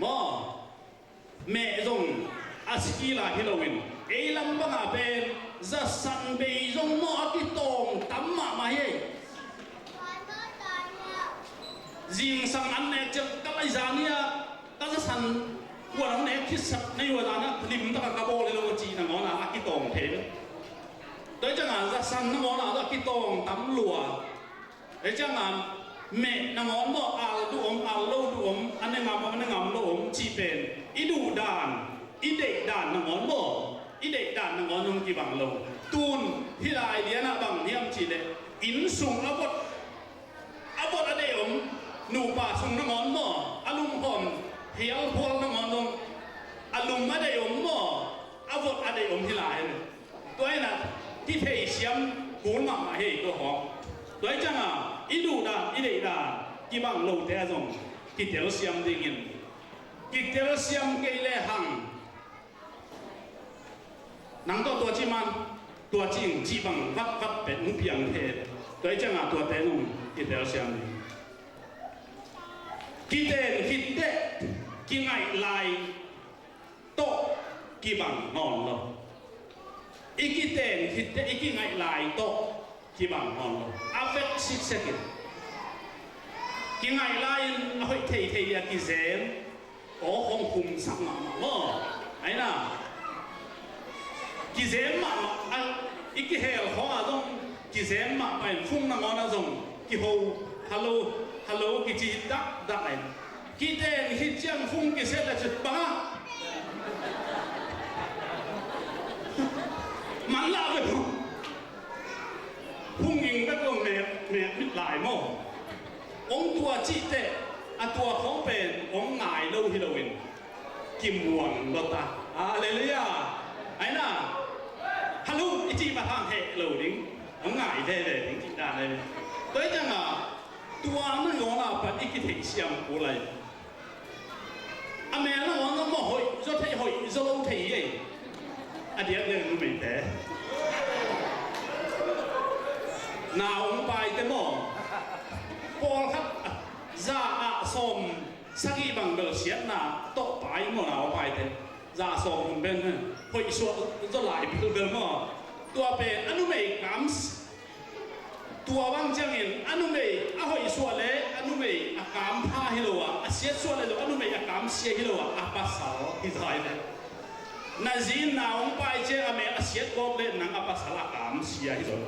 Maw, meh zong a sikila hi loin, ei lam bangah pen zasan bei zong maw a kitawng tam mahmah hi. Zingsang an nek ciang ka lai zan hi a, ka zasan kuan hong nek khitsak na hi uh a, zan a limtak a ka bawl hi lo a cih nangawn a a kitawng thei. Tua hi ciangah zasan nangawn a a kitawng tam lua. Hi ciangah meh nangawn maw, al duh om, al lo duh om, a ne ngam om, a ne ngam lo om cih pen i duh dan, i deih dan nangawn maw, i deih dan nangawn hong kibang lo. Tun hih lai lianah bang hiam cihleh, inn sung a vot, a vot a deih om nupa sung nangawn maw, a lumkhawm hialphual nangawn om, a lum a deih om maw, a vot a deih om hi lai. Tua hi in ah kitheisiam kul mahmah hi tua hawng. Tua hi ciangah i duh dan, i deih dan kibang lote ah zong kitelsiam dingin, kitelsiam kei lehang nang tawh tua ci man, tua ci ing cih bang vatvat pen hong piang thei. Tua hi ciangah tuate zong kitelsiam ding. Kiten khit teh kingaih lai tawh kibang nawn lo. I kiten khit teh i kingaih lai tawh kibang nawn lo. A vek siksek in kingaih lai-in a hoih theithei a kizem. Aw, hong khumsak mahmah maw? Aina kizem mahmah a, i kihel khawng ah zong kizem mahmah in, fung nangawn ah zong kiho, hello, hello kici dakdak in. Kiten hi ciang fung kiset a cut bang a manlah ve. lai maw. Hong tua cih teh a tua khawng pen hong ngai lo hi loin kimuang lo ta. Halleluiah. Ai na, halum i cih mathang heh lo ding, hong ngai veve ding cih dan ai. Tua hi ciangah tua nangawn ah pan i kitheihsiam kul lai. A mel nangawn ah maw hoih zaw thei, hoih zaw lo thei ei. A diakdiak numeite, nau hong paite maw, pawlkhat za ah sawm sagih bang bel siatna tawh pai maw, nau hong paite. Za sawm hun pen hoih suak zaw lai bilbel maw. Tua pen a numei kam, tua bang ciangin a numei a hoih suah le a numei a kam pha hi lo a, a siat suah le zong a numei a kam sia hi lo a, a pasal hi zai le. Na zi in nau hong pai ciang a mel a siat gawp le nang a pasal a kam sia hi lo.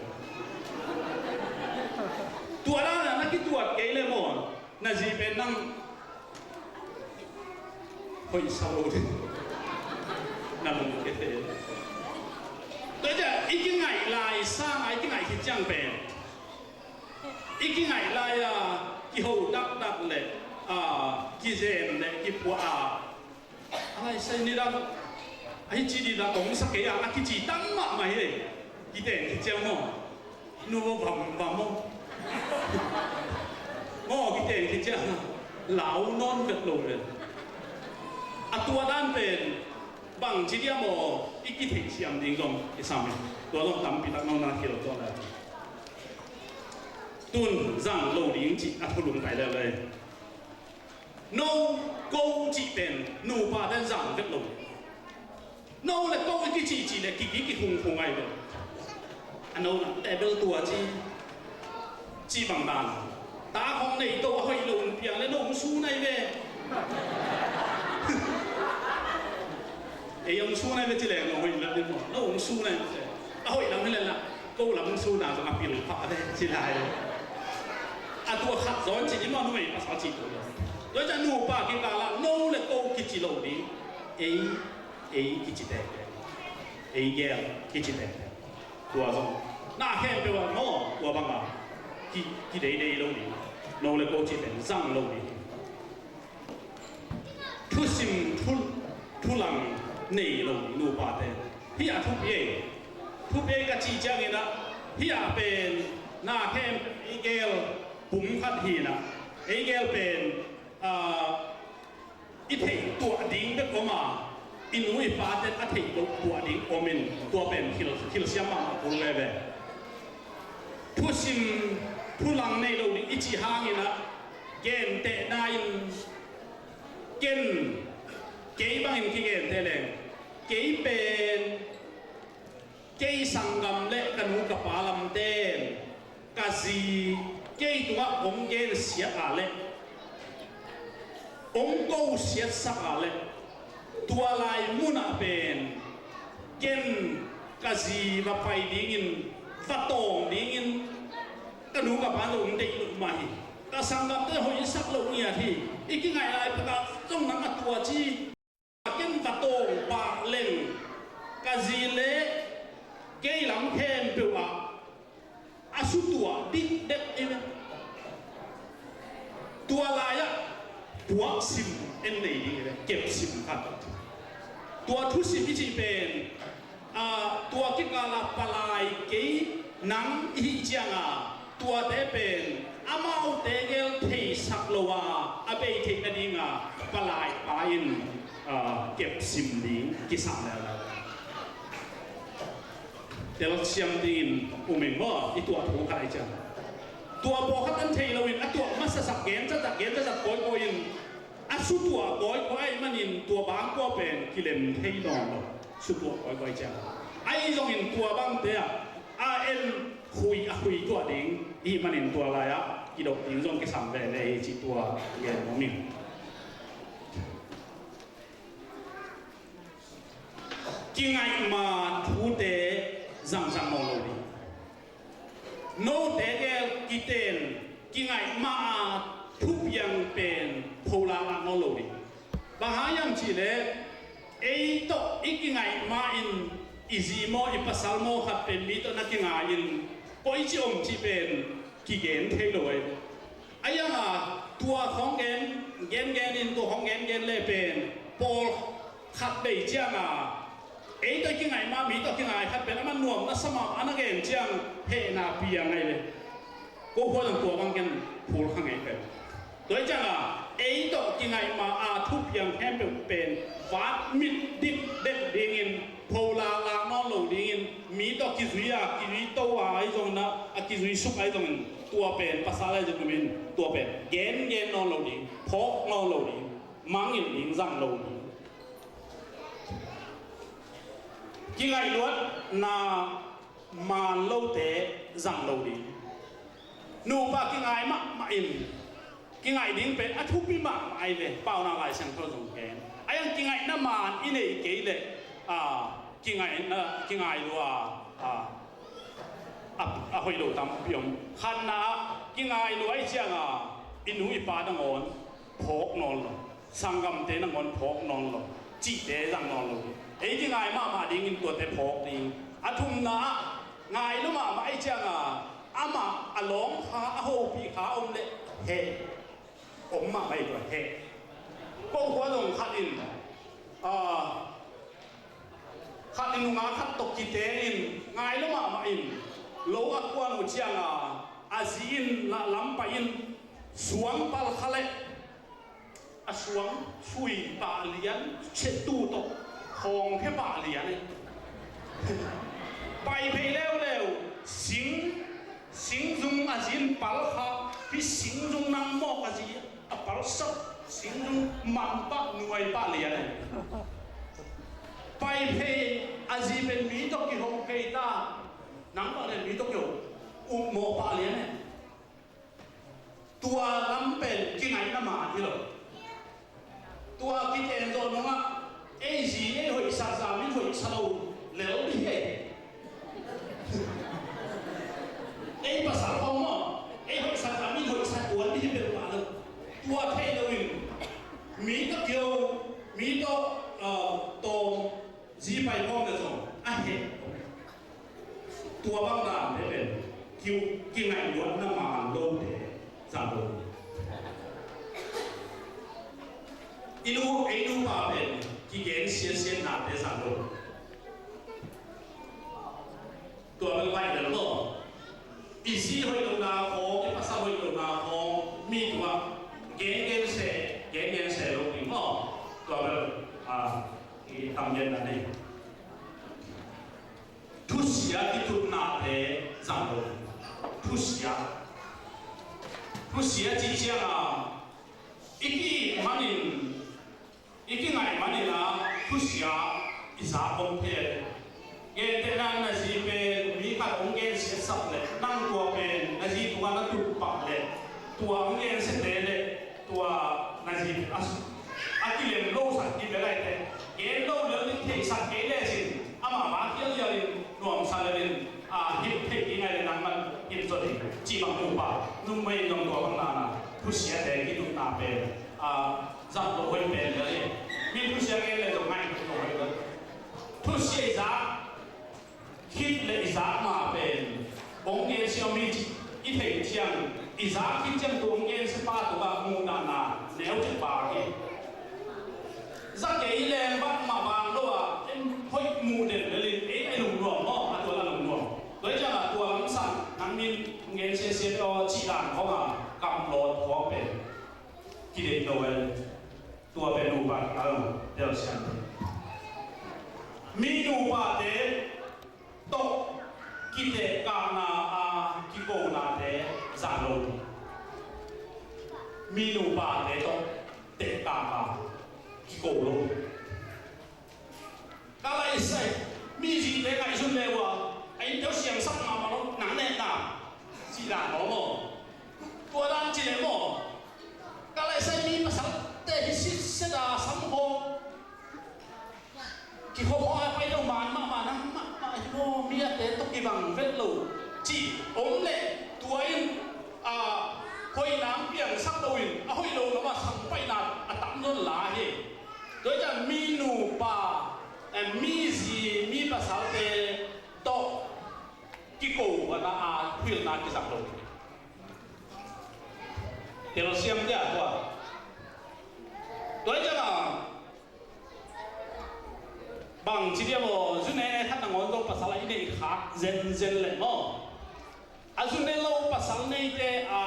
Tua dan a na kituat kei le maw, na zi pen nang hoih sa lo ding. Na lungkia thei. Tua ciang i kingaih lai sang a i kingaih khit ciang pen, i kingaih lai a kiho dakdak le, a, kizen le kipuah a, a lai sai ni dak, a hi ci di dak kong sa kei a, a kici tam mahmah hi. Kiteng khit ciang maw, nu va vam vam maw. Maw, kiteng khit ciang lau nawn vet lo le. A tua dan pen bang ci dia maw, i kitheihsiam ding zong i sam hi. Tua zong tampi tak nong na khil tua lai. Tun zang lo ding cih a thulung pai leuleu. No ko cih pen nupa ten zang vet lo. No le ko i kicihcih le kiki kikhungkhung ai lo. A no na tebel tua ci, cih bang dan. Ta khong nei to a hoih lo piang le no hong su nai ve. Ei hong su nai ve ci leng no hoih lam ding maw, no hong su nai ve. A hoih lam hi le la, ko lam hong su na zong a pil pha ve ci lai. A tua khat zaw ci ni maw, numei pasal ci tua. Tua ciang nupa kikal ah no le ko kici lo ding. Ei, ei kici tektek. Ei gel kici tektek. Tua zong na khempeuh ah maw, tua bang a ki, kideidei lo ding. No le ko ci pen zang lo ding. Thusim thu, thulang nei lo nupate. Hih a thupi ei. Thupi ei ka cih ciangin ah, hih a pen na khem ei gel pum khat hi in ah, ei gel pen, ah, i theih tuah ding bek om a, i nu i pate a theih loh tuah ding om in, tua pen thil, thil siam mahmah kul veve. Thusim thulang nei lo ding i cih hangin ah, gentehna in ken, kei bangin kigenteh leng, kei pen, kei sanggam le ka nu ka pa lamten ka zi kei tungah hong gensiat a le hong kosiatsak a le, tua lai munah pen ken ka zi va pai dingin, va tawng dingin, ka nu ka pa zong hong deih loh mah hi. Ka sanggamte hoihsak loh ngiat hi. I kingaih lai pekah zong nang a tua ci. Ken va tawng pah leng ka zi le kei lam khempeuh ah a sutuah dikdek ei ve. Tua lai-ah puaksim en nei ding ei ve, kepsim khat. Tua thusim i cih pen, a, tua kikal ah palai kei nang i hih ciang a, tuate pen amaute gel theisak lo a, a bei theih nading a palai pa in, a, kepsim ding kisam leuleu. Telsiam dingin um in maw, i tuah thu khat i ciang. Tua pawlkhat an thei loin a tuah masasak, gencatak, gencatak kawikawi in a sutuah kawikawi ahih manin tua bangkua pen kilem thei nawn lo. Sutuah kawikawi ciang. Ahi zongin tua bangte ah a en khui, a khui tuah ding ihih manin tua lai-ah kidop ding zong kisam veve hi cih tua gen nuam ing. Kingaih ma thute zangzang nawn lo ding. Note gel kiten kingaih ma a thupiang pen pholak ah nawn lo ding. Bang hang hiam cihleh ei tawh i kingaih ma in i zi maw, i pasal maw khat pen mi tawh na kingai in koici om cih pen kigen thei lo ei. A ianga tua khong gen gen gen in tua khong gen gen le pen pawl khat bei cianga ei tawh kingaih ma mi tawh kingai khat pen a man nuam na sama a na gen ciang hehna piang ai le. Ko khua dong tua bang ken phul kha ngei pen. Tua cianga ei tawh kingaih ma a thupiang khempeuh pen vat mit dik dek dingin pho lak lak nawn lo dingin mi tawh kizui a kizui to a ai zong na a kizui suk ai zongin tua pen pasal ai zong min tua pen gen gen nawn lo ding phawk nawn lo ding mangil ding zang lo ding. Kingaihluatna maan lote zang lo ding. Nupa kingai mahmah in kingaih ding pen a thupi mahmah ai ve pauna Lai Siangtho zong ken a yang kingaihna maan i nei kei leh a kingaihna kingai lua a a hoih lo tampi om. Khatna ah kingai lua i cianga i nu i pa nangawn phawk nawn lo, sanggamte nangawn phawk nawn lo, cihte zang nawn lo. Ei kingai mahmah dingin tuate phawk ding. A thumna ah ngai lo mahmah i cianga amah a lawng kha a hopih kha om leh heh om mahmah i tua heh. Ko khua zong khat in a khat in nunga khat tawh kite in ngai lo mahmah in lo a kuan uh cianga a zi in lah lam pai in suang pal kha leh a suang sui pah lian chetu tawh khawng phe pah lian eh. Pai phei leuleu sing singzung a zi in pal kha pi singzung nang mawk a zi a pal sak singzung man pah nuai pah lian eh. Pai phei a zi pen mi tawh kihong phei ta nang pah lian mi tawh kihong uh mawk pah lian eh. Tua lam pen kingaihna maan hi lo. Tua kiten zawh nungah ei zi ei hoihsak za min hoihsa lo lel dih hi. Ei pasal khawng maw ei hoihsak za min hoihsa tuan dih hi peuhmah lo. Tua thei loin mi tawh kio mi tawh tawm zi pai khawng le zong a heh. Tua bang dan te pen ki kingaihluatna maan lote zang lo. I nu ei nupa pen kigen siatsiatnate zang lo. Tua bel baih bel lo. I zi hoih lohna khawng i pasal hoih lohna khawng mi tua gen gen se gen gen se lo ding maw. Tua bel a i tam gen na nei. Thusia kitutnate zang lo. Thusia thusia cih cianga i ki manin i kingaih manin a thusia i zak om thei. Gentehna na zi pen mi khat hong gensiasak leh nang tua pen na zi tungah na tut pah leh tua hong gensiate leh tua na zi a a kilem losak hi bel aite gen lo lel ding theisak kei le sin amah ma khial lialin nuamsa lelin a hip thei ding ai le nangman hip zaw ding cih bang upa numei nuam tua bang nana thusiate kitutna pen a zat lo hoih pen lel hi. Mi thusia gen le zong ngai lo hoih lo thusia i zak khit le i zak ma pen hong gensia mi cih i theih ciang i zak khit ciang tua hong gensia pa tungah muhdahna neu cih pa hi. Za kei leng bangmah bang lo ah en hoih muh den lelin ei a lungnuam maw a tua a lungnuam. Tua hi ciangah tua lamsang nang min hong gensia sia aw cih dan khawngah kam lawt khawng pen kideih lo el. Tua pen nupa kikal lo tel siam. Mi nupate tawh kitehkakna a kikonate zang lo. Mi nupate tawh tehkak a kiko lo. Ka laisai mi zite ngaihsun le uh a a innte uh siamsak mahmah lo nang nehna cih dan maw maw. Tua dan ci le maw. Ka laisai mi pasalte hi sitset a samkhawng kikhawkhawh a pai lo man mahmah nang mahmah hi maw mi a te tawh kibang vet lo cih om leh tua in a hoih nang piangsak lo in a hoih lo lo a sampai na a tam zon la hi. Tua hi ciang mi nupa, eh, mi zi, mi pasalte tawh kiko a na a huilna kizang lo. Siam dia tua. Tua hi ciangah bang ci dia maw, zu ne khat nangawn zong pasal a i neih khak zenzen leh maw, a zu ne lo pasal neite a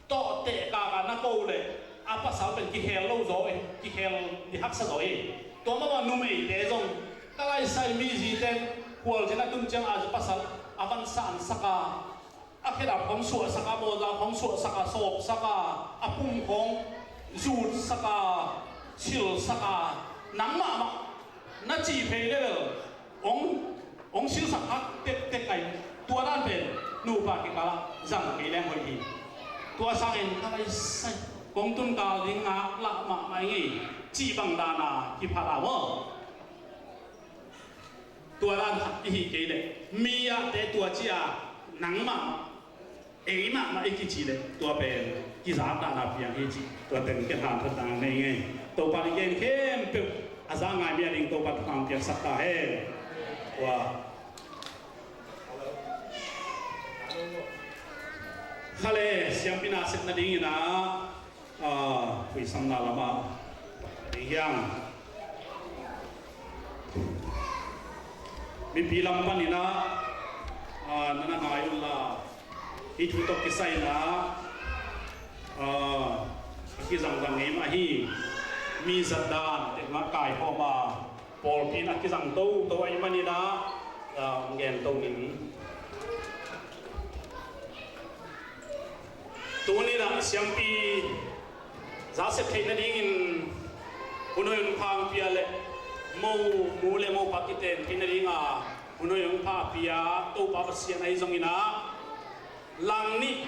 tawh teh kaka na ko leh a pasal pen kikhel lo zaw e, kikhel di haksa zaw e. Tua mah bang numeite zong ka laisai mizite khualzin a tun ciang a pasal a van sansak a, a khedap khong suahsak a, mawza khong suahsak a, sawpsak a, a pum khong zutsak a, silsak a, nang mahmah na cih phei leh bel hong, hong silsak hak tektek ai. Tua dan pen nupa kikalah zang kei leng hoih hi. Tua sangin ka laisai kong tun kal ding ngak lah mahmah ing ei cih bang dana kiphat a maw. Tua dan khat i hih kei leh mi ahte tua ci a, nang mahmah, ei mahmah i kici leh tua pen kizak dana piang hi ci. Tua teng ken hanthawn dana nei ngei. Topa in gen khempeuh a za ngai mi a ding Topa thupha piaksak ta hen. Tua khale siampi na sep nadingin ah, ah, puisamna lamah ding hiang. Mipi lam panin ah, ah, na na ngai un la, hih thu tawh kisai in ah, ah, a kizangzang ngei mah hi. Mi zat dan teh mah kaikhawm a, pawlpi in a kizang toto ahih manin ah, ah, gen to ning. Tuni in ah siampi za sep theih nadingin hun hoih hun pha hong pia leh mo nu le mopa kiten theih nadinga hun hoih hun pha pia Topa Pasian ahi zongin ah, lang nih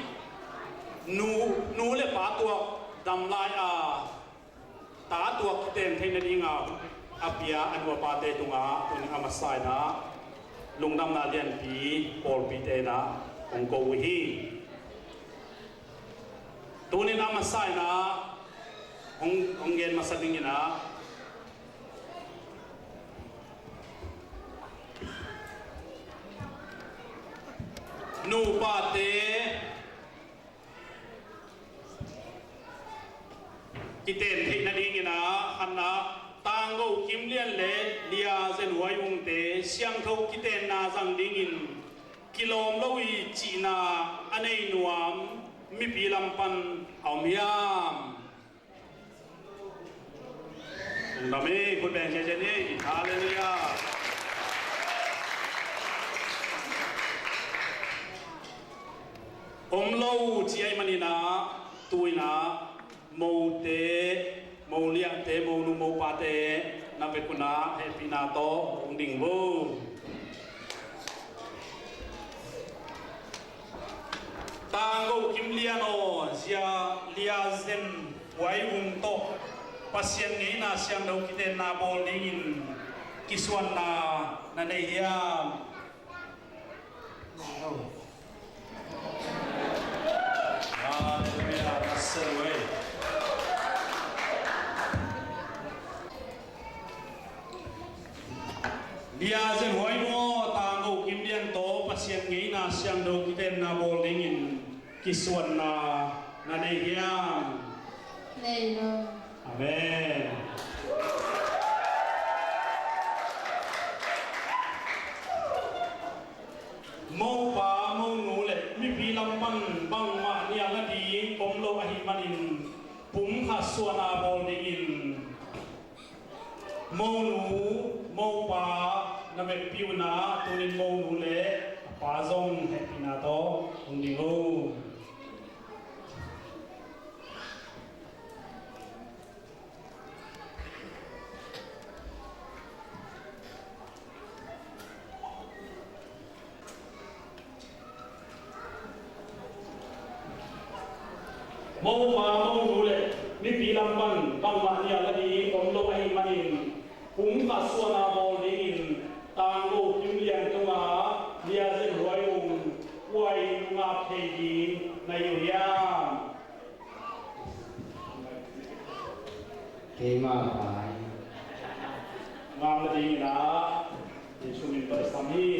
nu, nu le pa tuak dam lai a, ta tuak kiten theih nadinga a pia a nu a pate tungah tuni a masa in ah lungdamna lianpi pawlpite in ah hong ko uh hi. Tuni in a masa in ah hong, hong gen masa dingin ah, nupate kiten theih nadingin ah, khatna, Tanggo Kim Lian le Lia Zen Huai Ungte siangtho kitenna zang dingin kilawm lo hi cihna a nei nuam mipi lam pan a om hiam? Lungdam hi, khut beng ciacian hi. Halleluiah. Om lo ci ahih manin ah, tu in ah mote, mo liahte, mo nu mo pate na vek un ah hehpihna tawh hong ding vo. Tanggo Kim Lian aw, zia Lia Zen Huai Ung tawh Pasian ngeina siangtho kitenna bawl dingin kisuanna na nei hiam? Halleluiah, na sel uh ei. Lia Zen Huai Ung aw, Tanggo Kim Lian tawh Pasian ngeina siangtho kitenna bawl dingin kisuanna na nei hiam? Nei lo. Amen. Mopa, monu le mipi lam pan bangmah nial nading om lo ahih manin pumkhat suahna bawl dingin monu, mopa na vekpi un ah, tunin monu le a pa zong hehpihna tawh hong ding o. Mopa, monu le mipi lam pan bangmah nial nading om lo ahih manin pumkhat suahna bawl dingin Tanggo Kim Lian tungah Lia Zen Huai Ung, Huai Ung ngap thei ding na hi uh hiam? Keimah pai. Ngam nadingin ah Jesu min tawh i sam hi.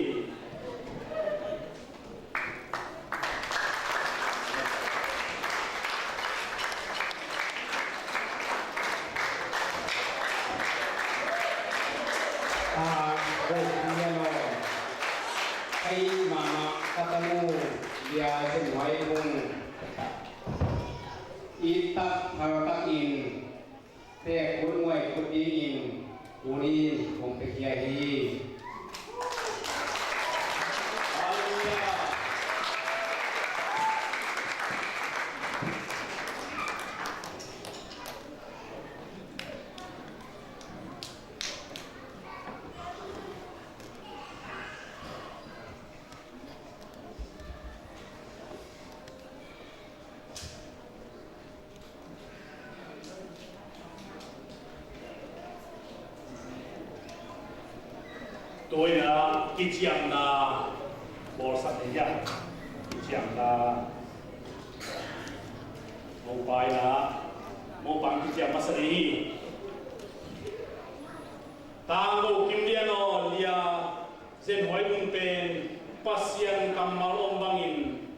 Pek khut, nguai khut dingin tuni-in hong piakhia hi. Halleluiah. Tua in ah kiciamna bawlsak ni hiam? Kiciamna. Mopa in ah, mopa in kiciam masa ding hi. Tangko Kim Lian aw, Lia Zen Huai Bung pen Pasian kammal om bangin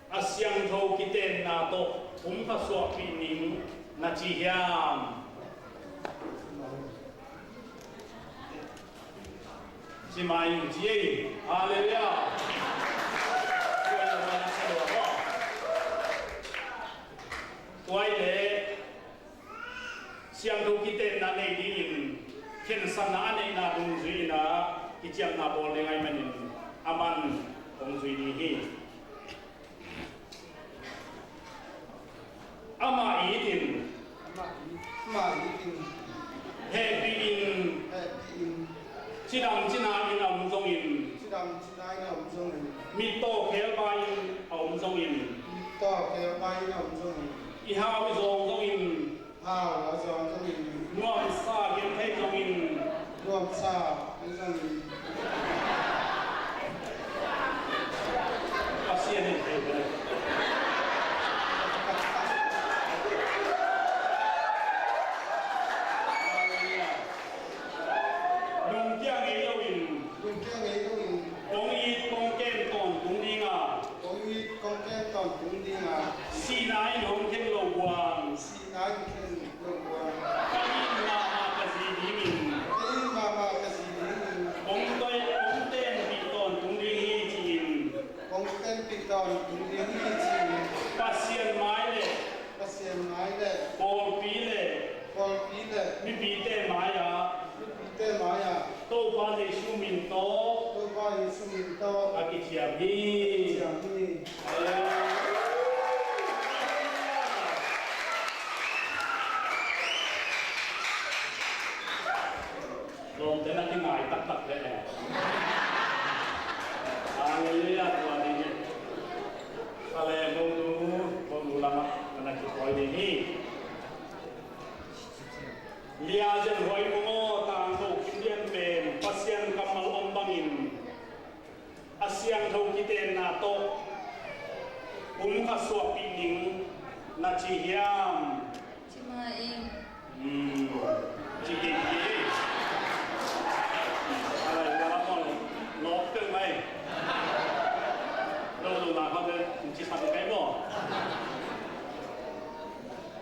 a siangtho kitenna tawh pumkhat suahpih ning na ci hiam? Ci mai ci ei. Halleluiah. Tua i leh siangtho kitenna nei dingin khensatna a neihna dungzui in ah kiciamna bawl ding ahih manin a man hong zui ding hi. Amah it in, amah it in, hehpih in, hehpih in, cidam cina in a om zongin, cidam cina in a om zongin, mittaw khebai in a om zongin, mittaw khebai in a om zongin, i hau i zawng zongin, hau a zawng zongin, nuamsa genthei zongin, nuamsa genthei zongin, Pasian in thei ve. Lungkia ngei loin, lungkia ngei loin, kong it kong kem tawntung ding a, kong it kong kem tawntung ding a, sihna in hong khen lo buang, sihna in khen lo buang, ka it mahmah ka zi dingin, ka it mahmah ka zi dingin, kong toi, kong tenpih tawntung ding hi ci-in, kong tenpih tawntung ding hi ci-in, Pasian mai le, Pasian mai le, pawlpi le, pawlpi le, mipite mai-ah, mipite mai-ah, Topa Jesu min tawh, Topa Jesu min tawh, a kiciam hi. Kiciam hi. Lawmte na kingai taktak le. Halleluiah, tua ding hi. Ka le monu, monu lamah ka na kikawi ding hi. Lia Zen Huai Bung aw, Tangko Kim Lian pen Pasian kammal om bangin a siangtho kitenna tawh pumkhat suahpih ning na ci hiam? Ci mah ing. Hmm. Ci kik kik. Alai, wala mol. Lok tel mai. Lo lo la kha de, ci sa de kai mo.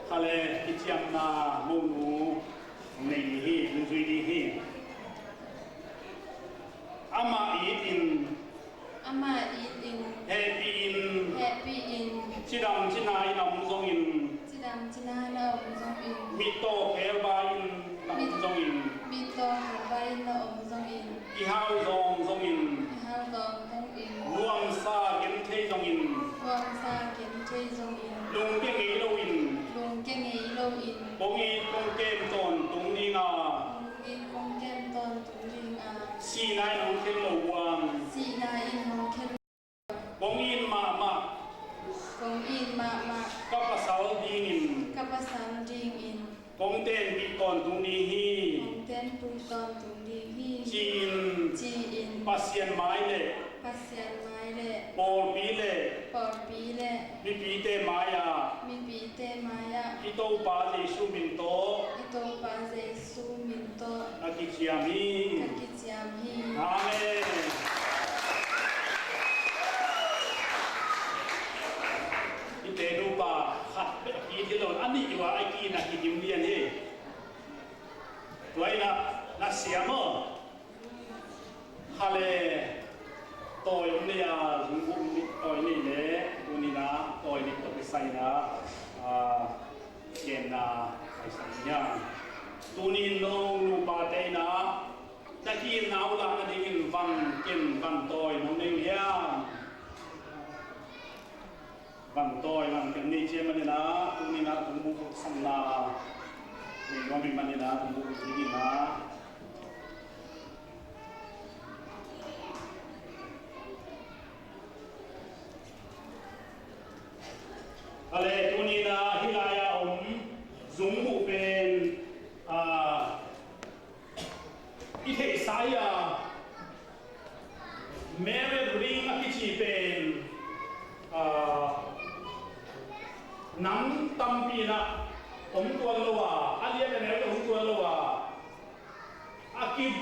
Kha le, kiciamna monu nei ding hi, nunzui ding hi. Amah it in, amah it in, hehpih in, hehpih in, cidam cina in a om zongin, cidam cina in a om zongin, mittaw khebai in a om zongin, mittaw khebai in a om zongin, i hau zawng zongin, i hau zawng zongin, nuamsa genthei zongin, nuamsa genthei zongin, lungkia ngei loin, lungkia ngei loin, kong it kong kem tawntung ding a, kong it kong kem tawntung ding a, sihna in hong khen lo buang, sihna in hong khen, kong it mahmah, kong it mahmah, ka pasal dingin, ka pasal dingin, kong tenpih tawntung ding hi, kong tenpih tawntung ding hi, ci-in, ci-in, Pasian mai le, Pasian mai le, pawlpi le, pawlpi le, mipite mai-ah, mipite mai-ah, i Topa Jesu min tawh, i Topa Jesu min tawh, a kiciam hi. Ka kiciam hi. Amen. I te nupa khat bek a kit hi lo, a nih uh a, a kina kidim lian hi. Tua in ah na siam aw. Kha le, tawi om nei a, zungbuk om nei, tawi nei le, tuni in ah tawi nei tawh kisai in ah, a, genna paisak ni a. Tuni-in nong nupate in ah na ki-itna uh lakna dingin van ken van tawi nong nei uh hiam? Van tawi van ken nei ciang manin ah tuni-in ah kong buhsanna nei nuam ih manin ah kong buh dingin ah Ale, tuni-in ah hih lai-a om zungbuh pen, ah, i theihsa hi a, marriage ring a kici pen, ah, nam tampi in ah om tuan lo a, a lian a neu om tuan lo a, a kip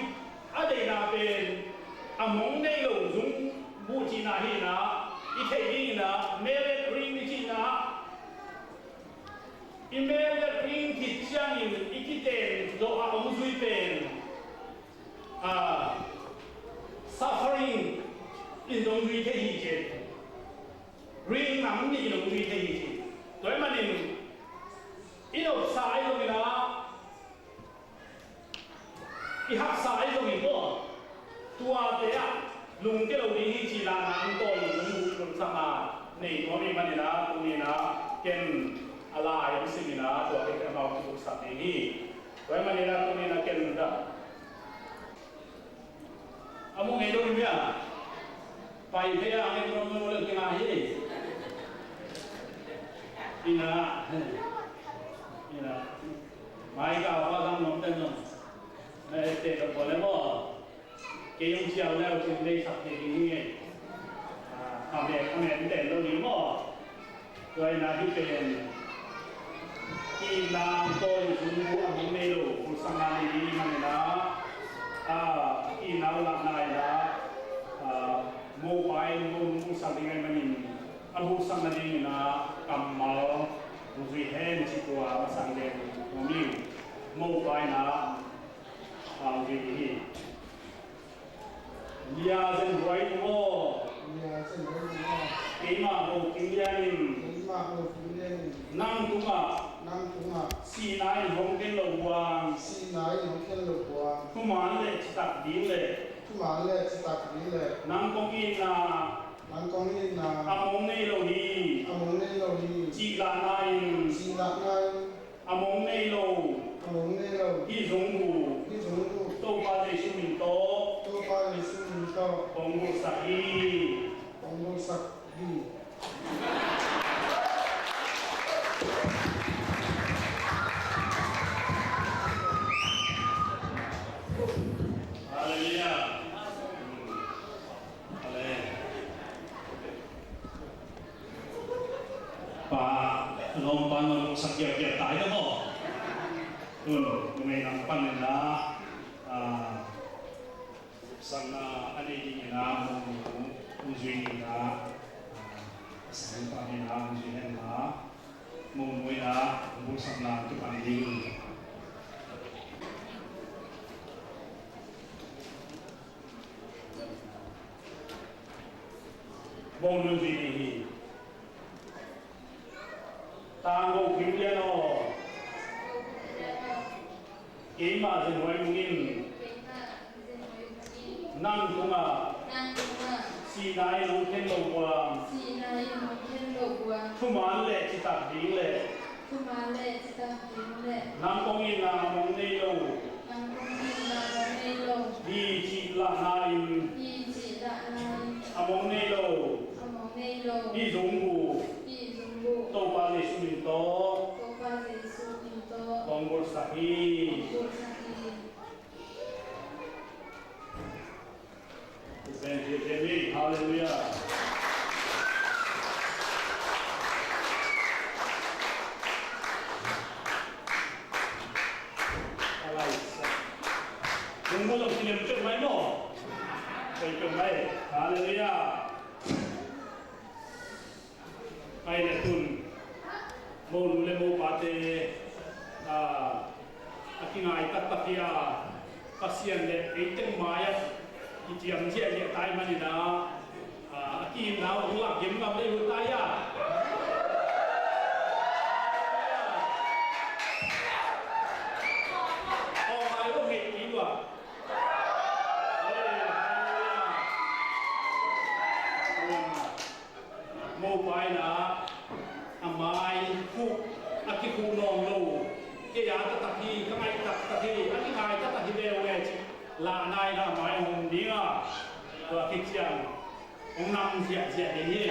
a deihna pen a mong nei lo zungbuh cihna hi in ah, i theih dingin ah marriage ring i cihna, i marriage ring khit ciangin i kiten zawh a hong zui pen, ah, suffering in zong zui thei hi ci. Ring nam nih in zong zui thei hi ci. Tua ahih manin i nopsa ahi zongin ah, i haksa ahi zongin maw, tuate ah lungkia lo ding hi cih lahna in tawi in hong buhsak a nei nuam ih manin ah tuni-in ah ken a lai hong simin ah tuate ken amau kibuksak ding hi. Tua ahih manin ah tuni-in ah ken dah a mu ngei lo hi mia. Pai phei a ngei nuam nuam lo hi. Ina, ina. Mai ka pa dang nuam ten nuam. Mai te ka pole mo. Kei hong ciau leu cin lei sak kei ding hi. A, a mek, a mek ten lo ding maw. Tua in ah hih pen ki-itna tawi zungbuh a mong nei lo buhsakna nei ding ih manin ah, a, ki-itna uh lakna in ah, a, mopa in hong buhsak ding ahih manin a buhsak nadingin ah kammal hong zui hen cih tua a masa in gen nuam ing. Mopa in ah, a, hong zui ding hi. Lia Zen Huai Nung aw. Lia Zen Huai Nung aw. Keimah Mo Kim Lian in. Keimah Mo Kim Lian in. Nang tungah. Nang tungah. Sihna in hong khen lo buang. Sihna in hong khen lo buang. Thuman le citak ding le. Thuman le citak ding le. Nang kong itna. Nang kong itna. A mong nei lo hi. A mong nei lo hi. Cih lahna in. Cih lahna in. A mong nei lo. A mong nei lo. Hih zungbuh. Hih zungbuh. Topa Jesu min tawh. Topa Jesu min tawh. Kong buhsak hi. Kong buhsak hi. Halleluiah. Amen. Pa, lawmpa nong sak kiakia tai ka maw. Tun, numei nang pan in la, ah, sang na a nei ding in la, mong nu, mong zui ding in la, ah, sang pa in la, mong zui hen la, mong nu in la, mong sang na, tu pan ding. Mong nu zui ding hi. Tangko Kim Lian aw. Keimah Zen Huai Nung in. Nang tungah. Sihna in hong khen lo buang. Thuman le citak ding le. Nang kong itna a mong nei lo. Hi cih lahna in. A mong nei lo. Hi zungbuh. Topa Jesu min tawh. Kong buhsak hi. Halleluiah. Halleluiah. Halleluiah. Ai le tun, monu le mopate, ah, a kingai taktak hi a, Pasian le ei teng mai-ah kiciam ziahziah tai manin ah, ah, a ki-itna uh hong lak gem ngam lei uh tai a. A kikhuh nuam lo, kei a taktak hi, ka ngaih taktak hi, a kingai taktak hi ve ung e cih lahna in a mai hong om ding a, tua khit ciang hong nam ziahziah ding hi.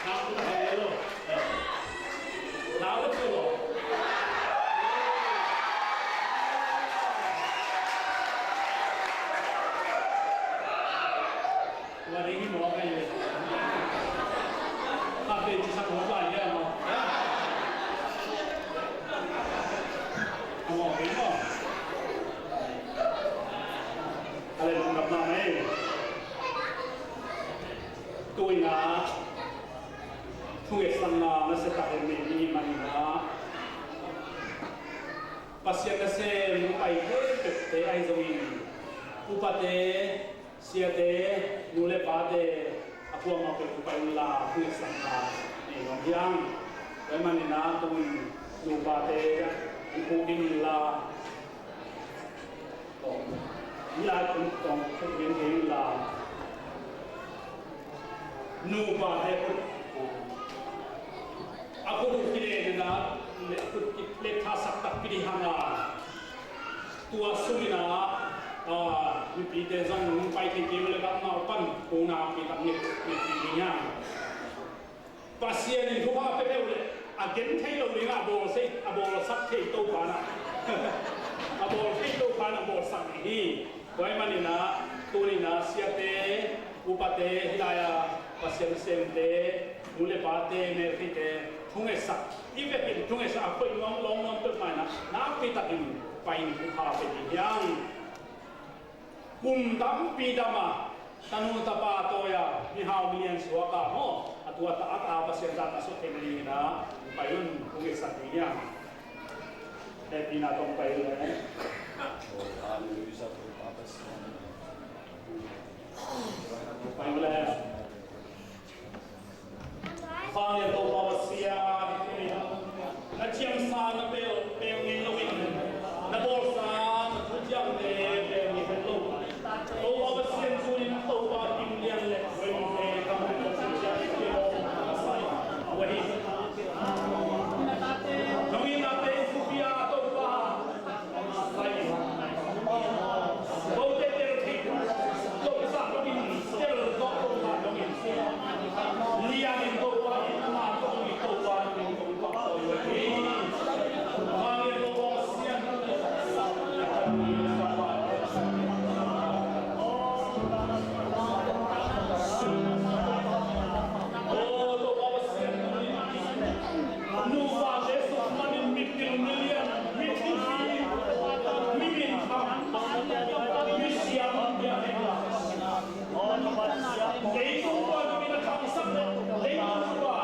Nam taktak hi lo. Lau le pu lo. Tua ding hi mawk ei le. Khat vei ci sak mawk lai hia maw? A mawk ei maw? A le lungdam mahmah ei. Tu-in ah thungetsanna nasia takin nei ding i hih manin ah, Pasian nasem pai khempeuhte ahi zongin, upate, siate, nu le pate, a kuamah peuh pai unla, thungetsanna nei nuam hi hang. Tua ahih manin ah tu-in nupate in khuk ding unla, hih lai tawh khuk ding unla, nupate khut, a khut uh kilen in ah, le khut ki, le thasak takpi ding hang a, tua sungin ah, a, mipite zong hong pai thei kei uh leh, ka amau pan kong nakpi tak nget, ngetpih ding hiam? Pasian in thupha pia peuh leh a gen thei lo ding a, a bawl thei, a bawlsak thei Topa in ah, a bawl thei Topa in ah bawlsak ding hi. Tua ahih manin ah, tuni-in ah siate, upate, hih lai-a Pasian nasemte, nu le pate, meltheite thungetsak, i vekin thungetsak a koih nuam, lawng nuam peuhmah in ah nakpi takin pai-in thupha pia ding hi hang. Kum tampi dam a, tanu tapa tawi a, mihau milian suak a maw, a tua ta a, a Pasian zahtak suak theih nadingin ah pai un, thungetsak ding hi hang. Hehpihna tawh pai un le. Pai un le. Vanglian Topa Pasian, na ciamsa na pel, pel ngei loin, na bawlsa na thuciamte pel ngei het lo. Topa Pasian, tuni-in Topa kim lian le, wei te kam le, ciamte lo, a sai, a wei. Nong itnate in thupi a Topa. Nupate suk manin mipil milian, mipil milian, mipil milian, misiam milian. Leitung tua nungin a thangsak le, leitung tua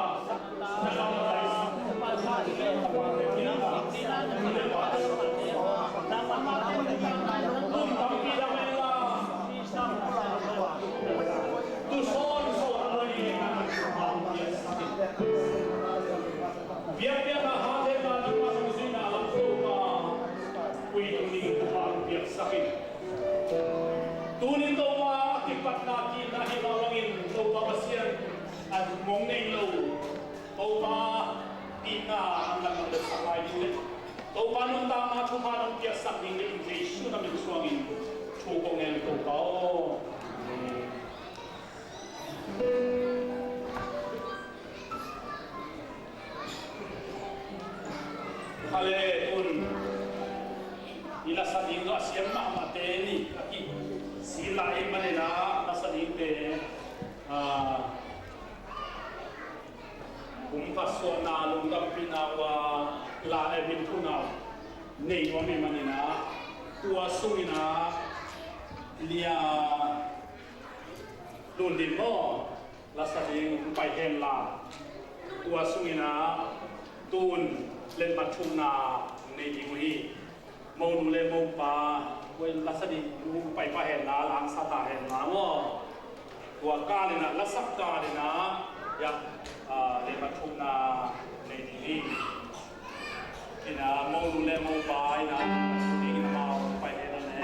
na lamdang. Kum tampi dang en la. Tusawn sawn a ngai. Biakpiakna, hattheihna, nangmah nungzuihna lam Topa, ui tuni Topa hong piaksak in. Tuni Topa a kipatna, ki-itna hi mah bangin Topa Pasian a mong nei lo, Topa itna a nang lam sak lai ding le Topa nuntakna thupha nong piaksak ding le Jesu na min suangin thu kong ngen Topa aw. Amen. Hale un. I lasa ding zong a siam mahmahte nih a kisin lai manin ah lasa dingte, ah, kum khat suahna lungdampihna uh a la le min thuna uh nei nuam i hih manin ah tua sungin ah lia lun din maw? Lasa ding pai hen la, tua sungin ah tun letmat thumna nei ding uh hi. Monu le mopa, tua lasa ding uh pai pah hen la, la ang sa ta hen la maw? Tua kal in ah, lasak kal in ah, ya, ah, letmat thumna nei ding hi. Ina, monu le mopa ina, ina mau pai hen la ne.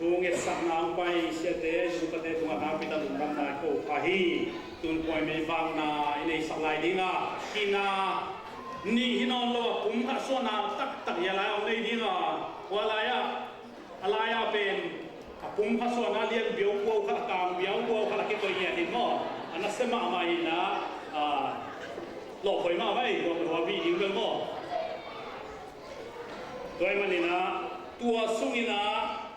Thu ngetsakna hong pai siate, zungkate tungah nakpi tak lungdamna ko pha hi. Tun Khuaimei vakna i neisak lai ding a, hihna nih hi nawn lo a, pum khat suahna taktak hi a lai hong nei ding a, hua lai ah, a lai ah pen a pum khat suahna lian biau buau khat, a kang biau buau khat a kikoih ngiat hi maw. A nasia mahmah hi na, a, lawhpoi mahmah hi, lawhpoi hua bih ding bel maw. Tua ahih manin ah, tua sungin ah,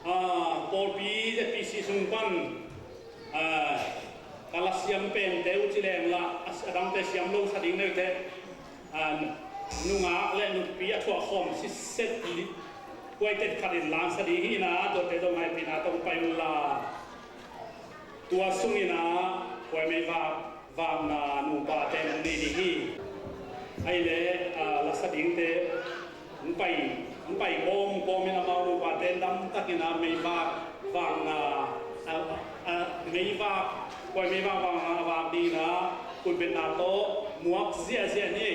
ah, pawlpi Z P C sung pan, ah, ka la siam pente uh ci leng lah, a, a dangte siam lo sa ding neute, ah, nungak le nupi a thuak khawm siset li, kuaite khat in lang sa ding hi na, tuate dong haipina tawh pai un la. Tua sungin ah, Khuaimei vak, vakna nupate hong nei ding hi. Ahih leh, ah, lasa dingte hong pai, hong pai kawmkawm in amau nupate damtakin ah meivak vakna, ah, ah, meivak, Khuaimei vak vakna a vak dingin ah, kutbetna tawh muak ziahziah ni.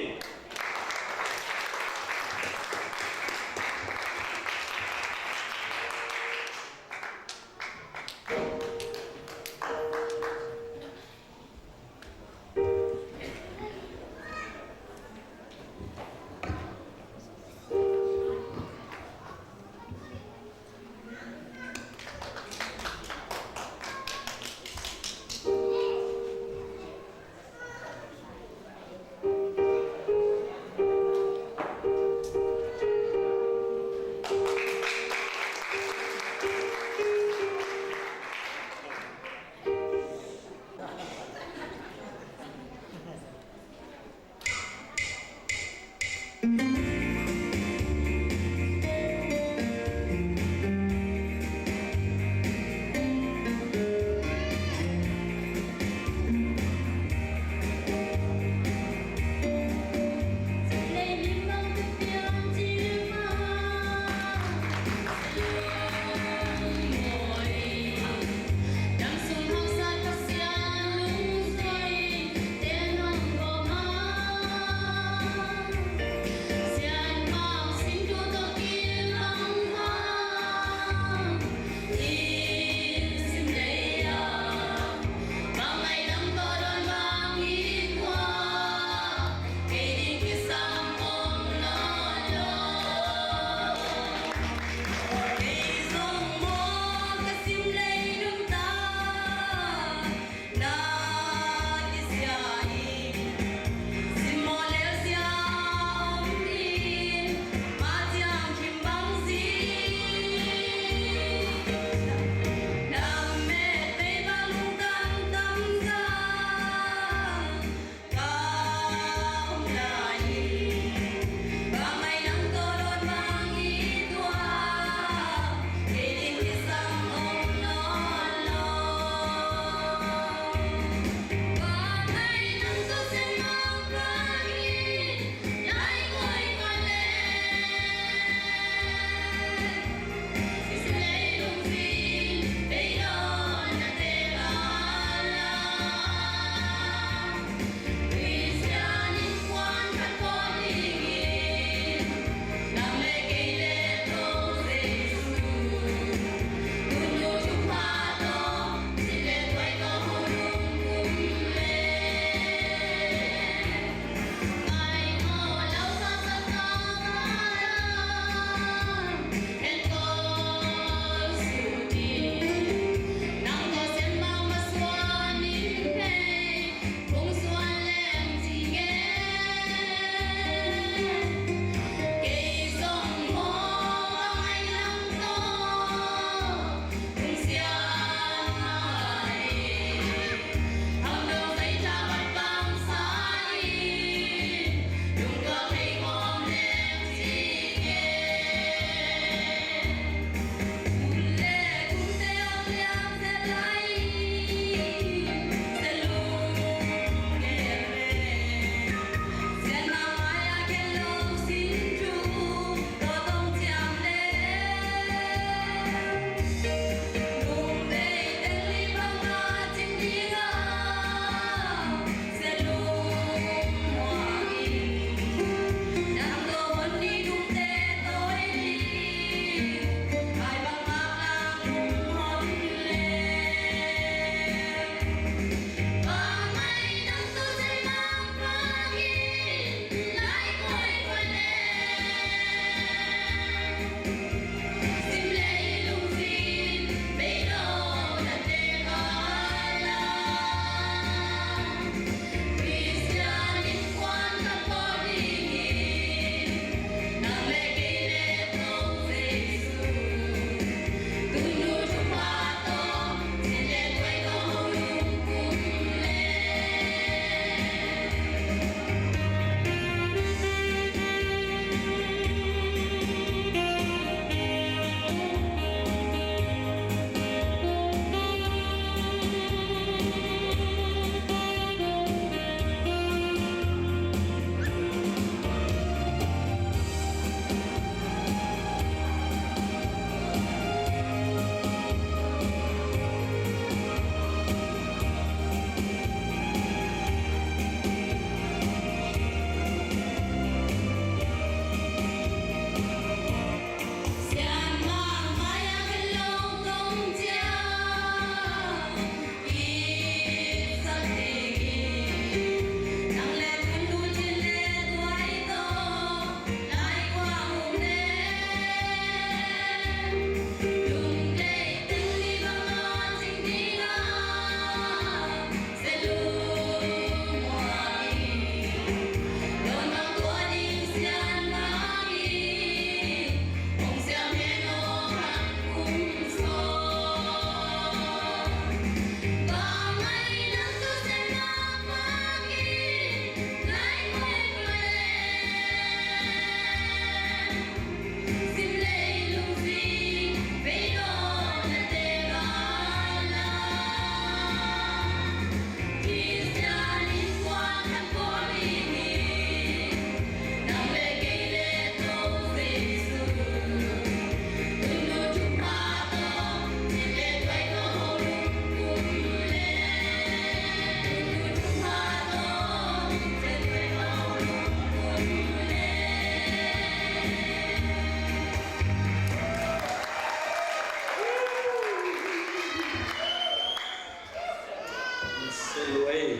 Sei lo ei.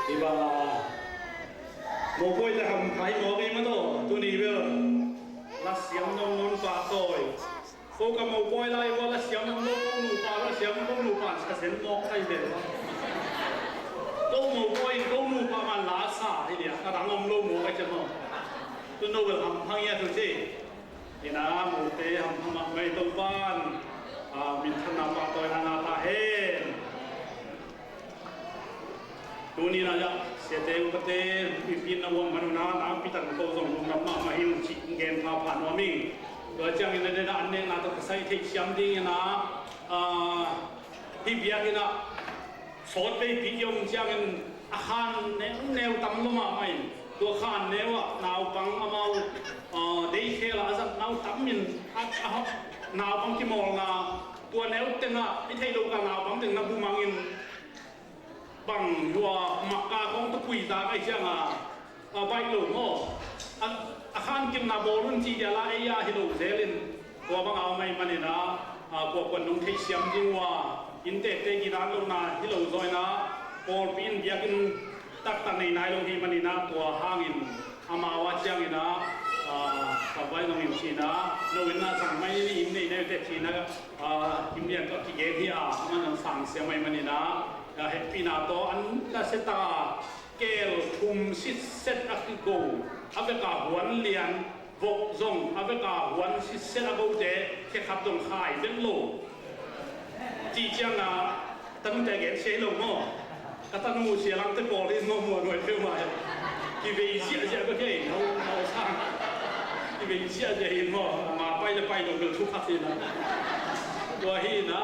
Hi bang a mopawi te hampha hi mawk ei maw taw, tuni bel la siam nong non pahtawi. Ko ka mopawi lai ua la siam nong lo, ko nupa la siam nong, ko nupa sa sen mawk kai bel. Ko mopawi ko nupa man la sa hi dia, ka dang om lo mawk ai cem maw. Tu no bel hampha ngia tu ci. Ina mawte hamphang mahmah ei Topan, a, minthanna pahtawina na ta hen. Tuni na ya siate upate mipin na uang manuna na pitan ko zong lungdam mahmah hi un cih gen phapha nuam ing. Tua ciangin na dena an nekna tawh ka sai theih siam dingin a, a, hih biakinn ah sawt veipi i om ciangin a khan neuneu tam lo mahmah in, tua khan neu ah naupang amau, ah, daycare ah a zat nau tam in, a, a, naupang kimawlna tua neu tengah i theih lo ka naupang teng na bumang in bang lua makka kong tawh pui ta kai ciang a, a, baih lo maw? A, a khan kimna bawl un cih dia la ei a hi lo zel in, tua bang a om ahih manin a, a, kuakuan nong theih siam ding uh a, inntekte kidan lohna hi lo zaw in a, pawlpi in biakinn taktak nei nai lo hi manin a, tua hangin amau a ciangin a, a, ka vai nong in cin a, no in a sang mai ni in nei neu te cin a, a, in lian tawh kigen hi a, amah nong sang siam ahih manin a, a, hehpihna tawh an na se ta. Kel thum sitset a kigo, a veka huan lian, vok zong a veka huan sitset a gote, khe khat zong khai vet lo. Cih ciangin a tanute gen sia hi lo maw? Ka tanu sia langte pawl hi maw, muan huai peuhmah hi. Kivei ziahziah bek hi, no, no sang. Kivei ziahziah hi maw, ma pai le pai lo bel thu khat hi na. Tua hi na.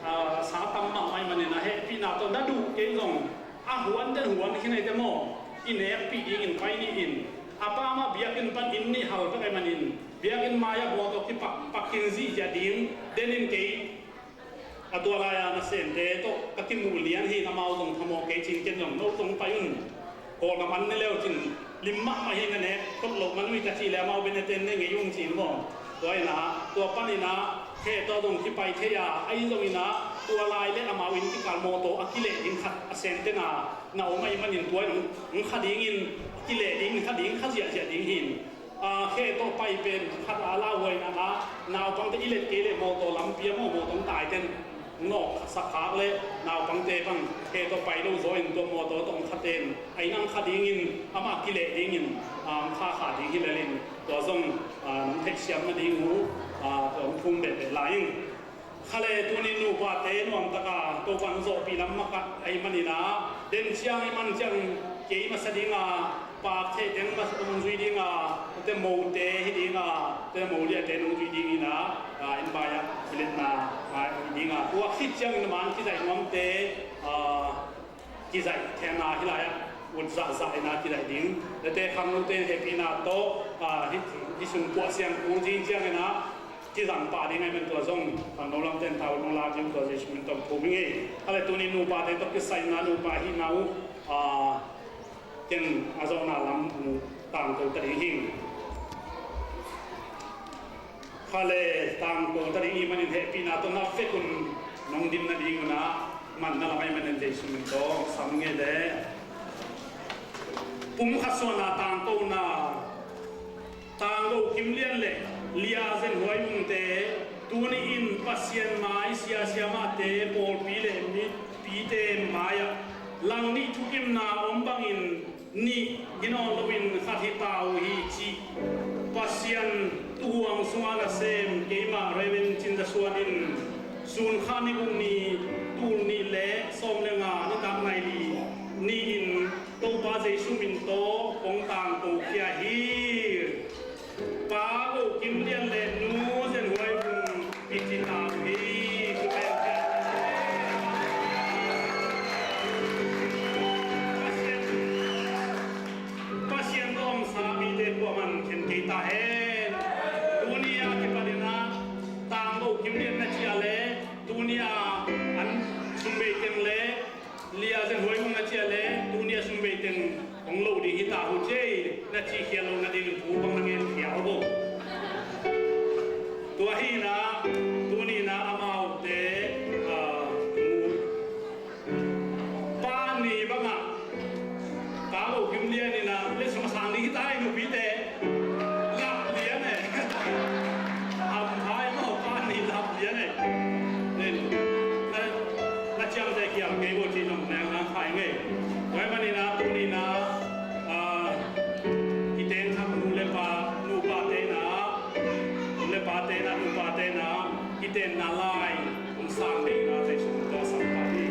A, sa tam mahmah ahih manin a hehpihna tawh na duh kei zong a huan den huan khin ahih te maw, i nekpih dingin pai ni in, a pa mah biakinn pan inn nih hal vek ahih manin biakinn mai-ah bawl tawh kipak pak khin zihziah ding den in kei. A tua lai-a nasemte tawh ka kimuh lian hi in amau zong phamawh kei cin ken zong no zong pai un. Kawlgam an ne leu cin lim mahmah hi na nek, thot loh man uh hi ka cih leh amau bene ten ne ngei ung ci in maw. Tua in ah, tua panin ah, khe tawh zong kipai thei a, ahi zongin ah, tua lai le amau inn kikal mawtaw a kileh ding khat a senteng a na om ahih manin tua in hong kha dingin, a kileh ding, kha ding, kha ziahziah ding hi in. A, khe tawh pai pen khat a lauhuai in ah, naupangte i let kei leh mawtaw lampi ah maw, mawtaw hong tai ten nawk sa khak le naupangte bang khe tawh pai lo zaw in tua mawtaw tawh hong kha ten a inn ah hong kha dingin amah kileh dingin, a, hong kha kha ding hi lel in tua zong, a, nong theihsiam nading uh, a, tua hong thum behbeh lai ing. Kha le tuni nupate nuamtaka Topan zawhpih lam mah khat ahih manin ah den ciang i man ciang kei masa ding a, pak theih teng masa hong zui ding a, tua te mote hi ding a, tua te moliate nong zui ding in a, a, inn bai ah i letna, a, hi ding a, tua khit ciangin man kizaih nuamte, a, kizaih theihna hi lai ah ut zahzah in a kizaih ding. Tua te khangnote hehpihna tawh, a, hih, hih sung puah siang kung zing ciangin a kizang pah ding ahih man tua zong khangno lamte in tau nong la ding tua Jesuh min tawh thum ing ei. Kha le tuni nupate tawh kisai in a nupa hihna uh, a, ken a zawhna lam uh tangko ta ding hing. Kha le tangko ta ding i manin hehpihna tawh na vek un nong din nading un a manna lam ahih manin Jesuh min tawh sam ngei le. Pumkhat suahna tangkona. Tangko Kim Lian le Lia Zen Huai Mungte, tuni in Pasian mai siasia mahte pawlpi le mipite mai-ah langnih thukimna om bangin nih hi nawn loin khat hi ta uh hi cih Pasian tuhuang sungah nasem keimah Reverend Cin Za Suan in sun kha ni guk ni, tul nih le sawm le nga, nitak nai li ni-in Topa Jesuh min tawh kong tangko khia hi. Pa Go Kim Lian le Nu Zen Huai Vung pici ta uh hi. Pasian, Pasian tawh omsa mite kuaman khen kei ta hen. Tuni a kipanin ah Tang Go Kim Lian na ci a le, tuni a an sum bei teng le, Lia Zen Huai Vung na ci a le, tuni a sum bei teng hong lo ding hi ta uh ci ei, na ci khial lo nading thu bang na ngen khial uh. Tua hi in ah, tuni in ah amaute Kei bo ci nong nang nang khai ngei. Tua ahih manin a tuni in a, ah, i teng thak nu le pa, nu pate in a, nu le pate in a, nu pate in a, i tenna lai hong sang ding in a Jesu min tawh sang ta hi.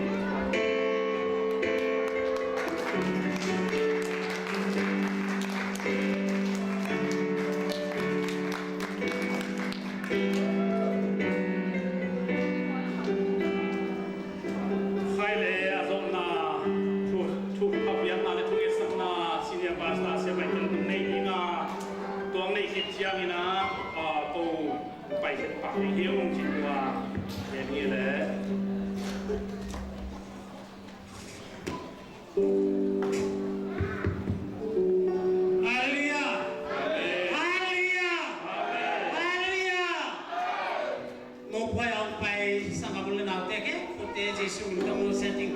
Khai le a zawhna, thu, thu khapiakna le thu etsakna, senior pastor, siamai tel nung nei ding a, tuang nei khit ciangin a, a, ko pai khit pak ding hi ung cin tua, en hi le. Halleluiah! Amen. Halleluiah! Amen. Halleluiah! Mopawi a hong pai sang a bul le naute khempeuhte Jesu min tawh hong sia ding.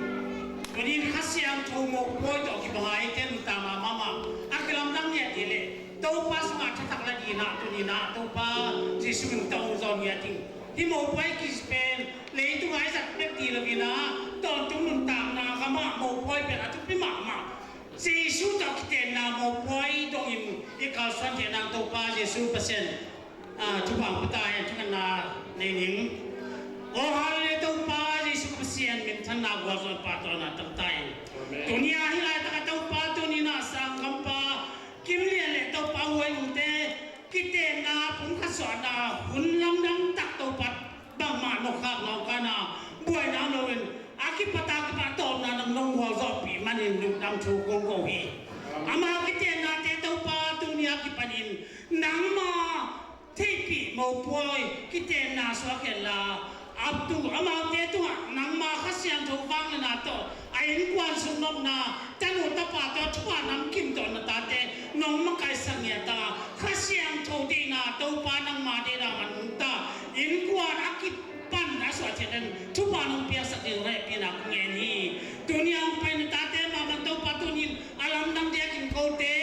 Tuni in Kha Siangtho mopawi tawh kibang a eite nuntakna mahmah a kilamdang ngiat hi leh Topa sungah thatak la ding in a, tuni in a Topa Jesu min tawh hong zawn ngiat ding. Hih mopawi kici pen leitung ah i zat bek ding lo in a, tawntung nuntakna gam ah mopawi pen a thupi mahmah. Jesu tawh kitenna mopawi dongin i kalsuan theih nang Topa Jesu Pasian, ah, thupha hong pia ta hen. Thungetna nei ning. Aw, halleluiah, Topa Jesu Pasian minthanna gualzawhna pahtawinak tang ta in. Amen. Tuni a hih laitak a Topa, tuni in a sanggampa Kim Lian le Topa Huai Lungte kitenna pumkhat suahna hun lamdang tak Topa bangmah nokkhak nawngkana buaina om loin a kipat a kipat tawpna nang nong gualzawhpih manin lungdam thu kong ko hi. Amau kitennate Topa tuni a kipanin nangma theihpih mopawi kitenna suak hen la, a tung, amaute tungah nangma Kha Siangtho vangliatna tawh a innkuan sung nopna, tanu tapa tawh thupha nam kim tawh na tate nong makaihsak ngiat a, Kha Siangtho deihna, Topa nangma deihna man nungta innkuan a kipan a suah theih nading thupha nong piaksak ding hehpihna kong ngen hi. Tuni a hong pai na tate mahmah Topa tuni in a lamdang diakin kote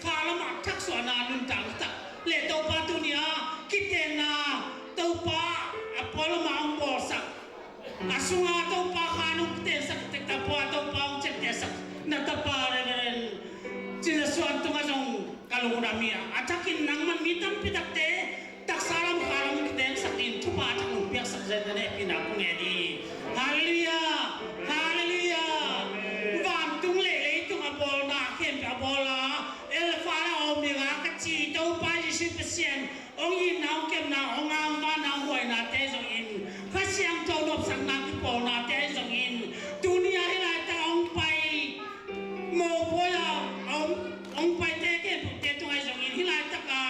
kha lamah thaksuahna nuntak tak le Topa tuni a kitenna Topa a pualam a hong bawlsak, a sunga Topa kha nong kitensak, tek ta pua Topa hong ciaptehsak na tapa Reverend Cin Za Suan tungah zong ka lungdam hi a, a thakin nangman mi tampi takte taksa lam kha lam kitensak ding thupha a thak nong piaksak zen na hehpihna kong ngen hi. Halleluiah! Halleluiah! Vantung le leitung a bawlna khempeuh a bawl a, Alpha le Omega ka ci Topa Jesu Pasian, hong itna, hong kepna, hong angvanna, hong huainate zongin, Kha Siangtho nopsakna kipawlnate zongin, tuni a hih laitak a hong pai mopawi a hong, hong paite khempeuhte tungah zongin hih laitak a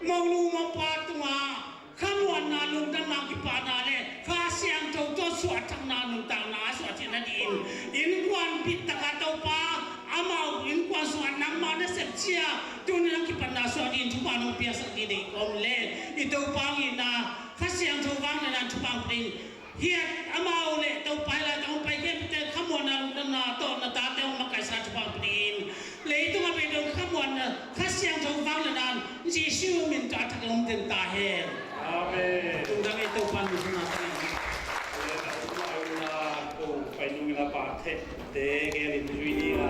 monu mopa tungah khamuanna, lungdamna, kipahna le Kha Siangtho tawh suahtakna nuntakna a suah theih nadingin innkuan bitak a Topa amau innkuan sungah nangma nasep cia tuni a kipatna suah dingin thupha nong piaksak ding deih kawm le i Topa hong itna Kha Siangtho vangliatna thupha hong pia ding. Hiat amau le Topa hih laitak hong pai khempeuhte khamuanna, lungdamna tawh na tate hong makaihsa thupha hong pia dingin leitung a pei dong khamuanna, Kha Siangtho vangliatna Jesu min tawh a thak hong den ta hen. Amen. Lungdam ei Topa min tawh na ta hen. Amen. Ko pai nung in a pa theh. Te ke lim zui ni la.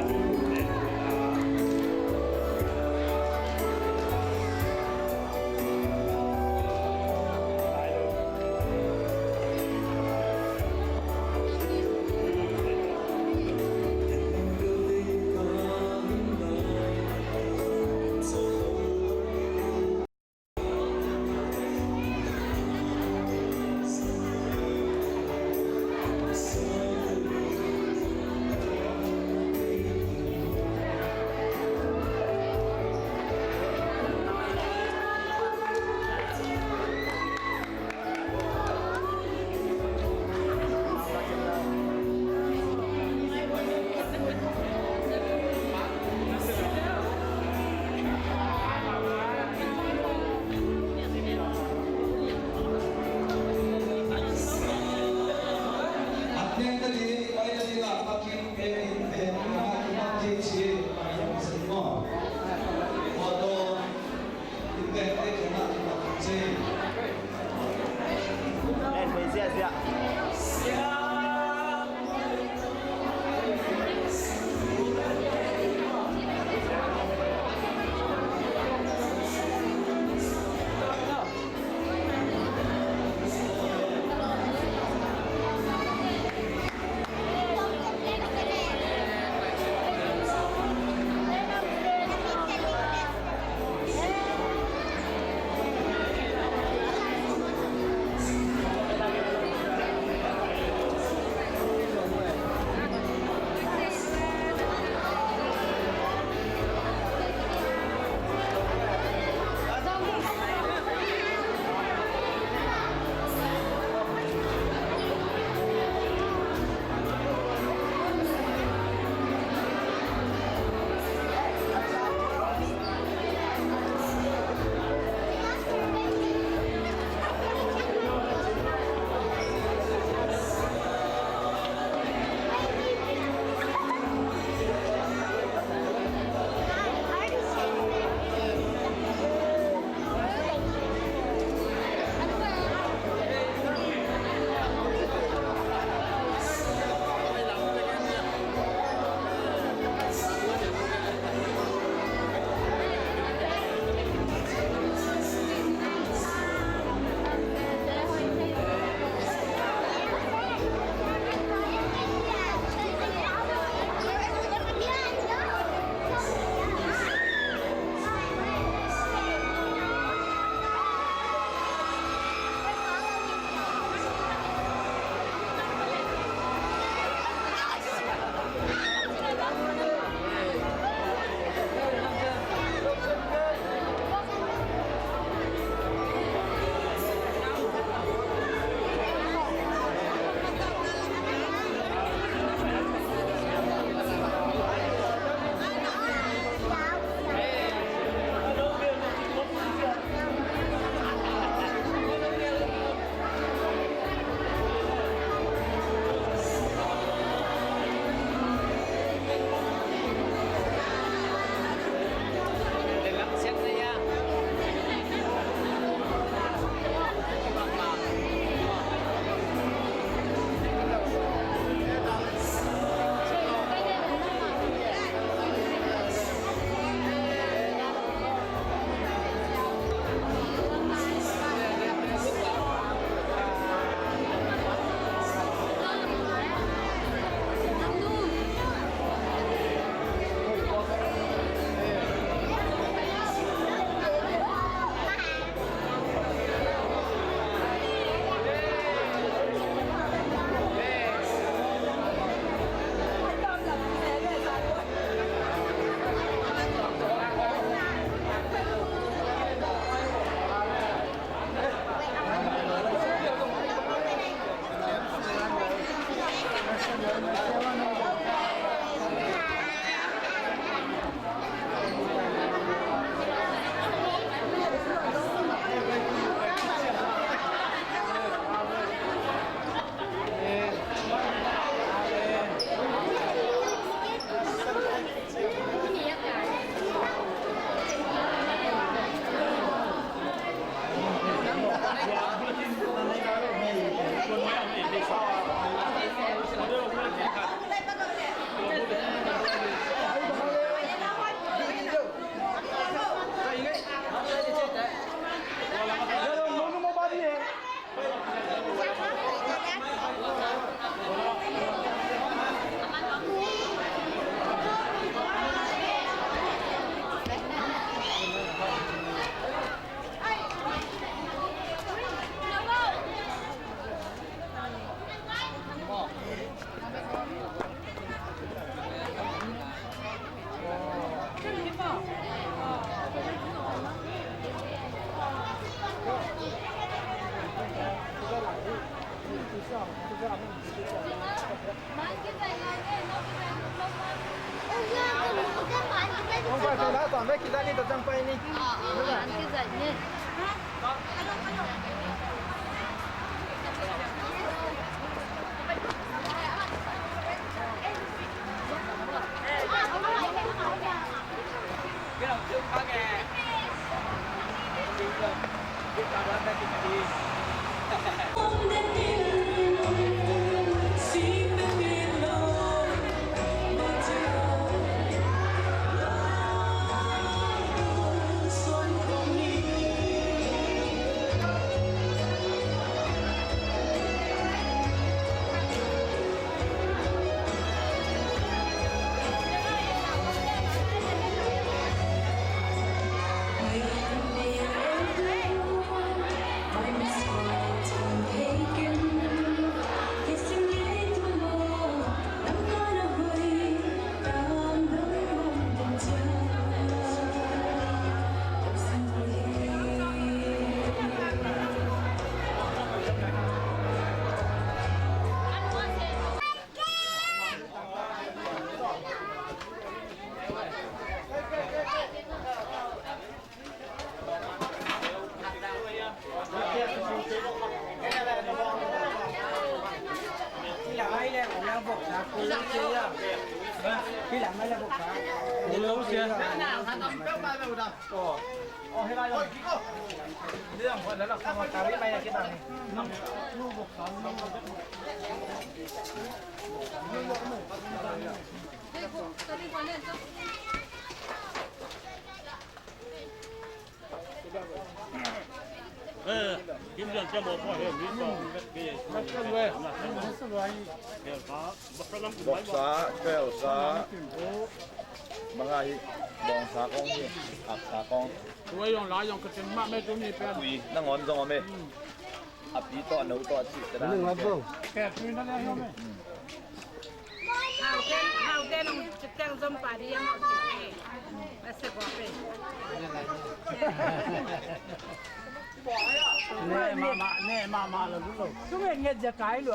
Voksa, twelve sa, manga hi bawngsa kong hi, aksa kong. Ui, nangawn zong om e. A pi tawh a no tawh a cih te dan. Hau ten, hau ten ong citeng zom pa di yang ong citeng. Ase gua pe. Ne mama, ne mama lo lo. Sunge nge ja kai lo.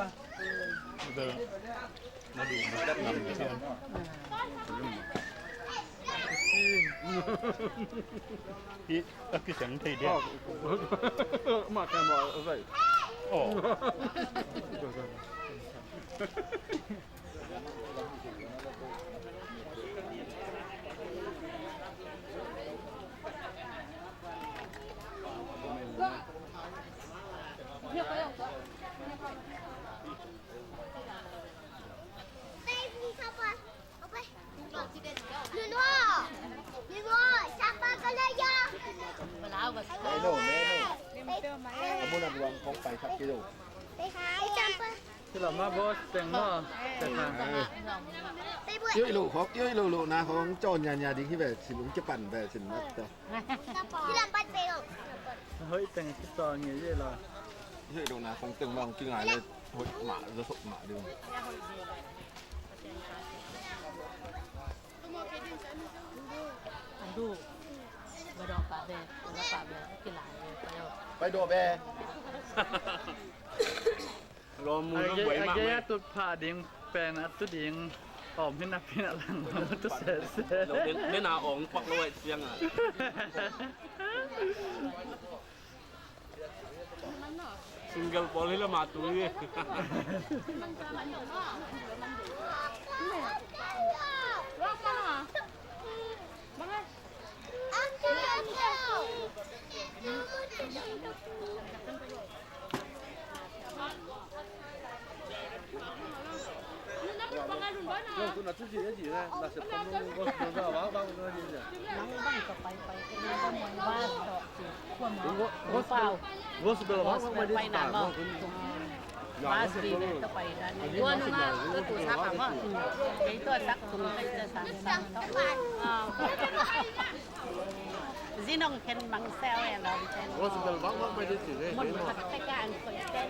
Hi, a kiseng thei dia. Mah kei mah a zai. Oh. Menu, menu. Amun a buang kong pai khat kilo. Kilo ma boss, teng ma. Yoi lo khok, yoi lo lo na khong caw nya nya ding hi ve, sin um ke pan ve, sin ma ta. Hoih teng kitaw nge ye la. Hoih lo na khong teng ma khong kingai le hoih ma za sok ma ding. Adu. Ba dong pa be, ba pa be, kila be, pa yo. Pai do be. Lo mu lo buai ma. Ai ge tut pha ding. Pen a tu ding om hi napi-in a lang tu sese. Lo den, den a ong pak lo ai siang a. Single pawl hi lo ma tu hi. Gospel, gospel pai na mo. Gospel pai na mo. Gospel pai na mo. Gospel pai na mo. Gospel pai na mo. Zinong khen mang sel e lom ten. Gospel bang bang pai de si le. Mun khat te ka an koi ten.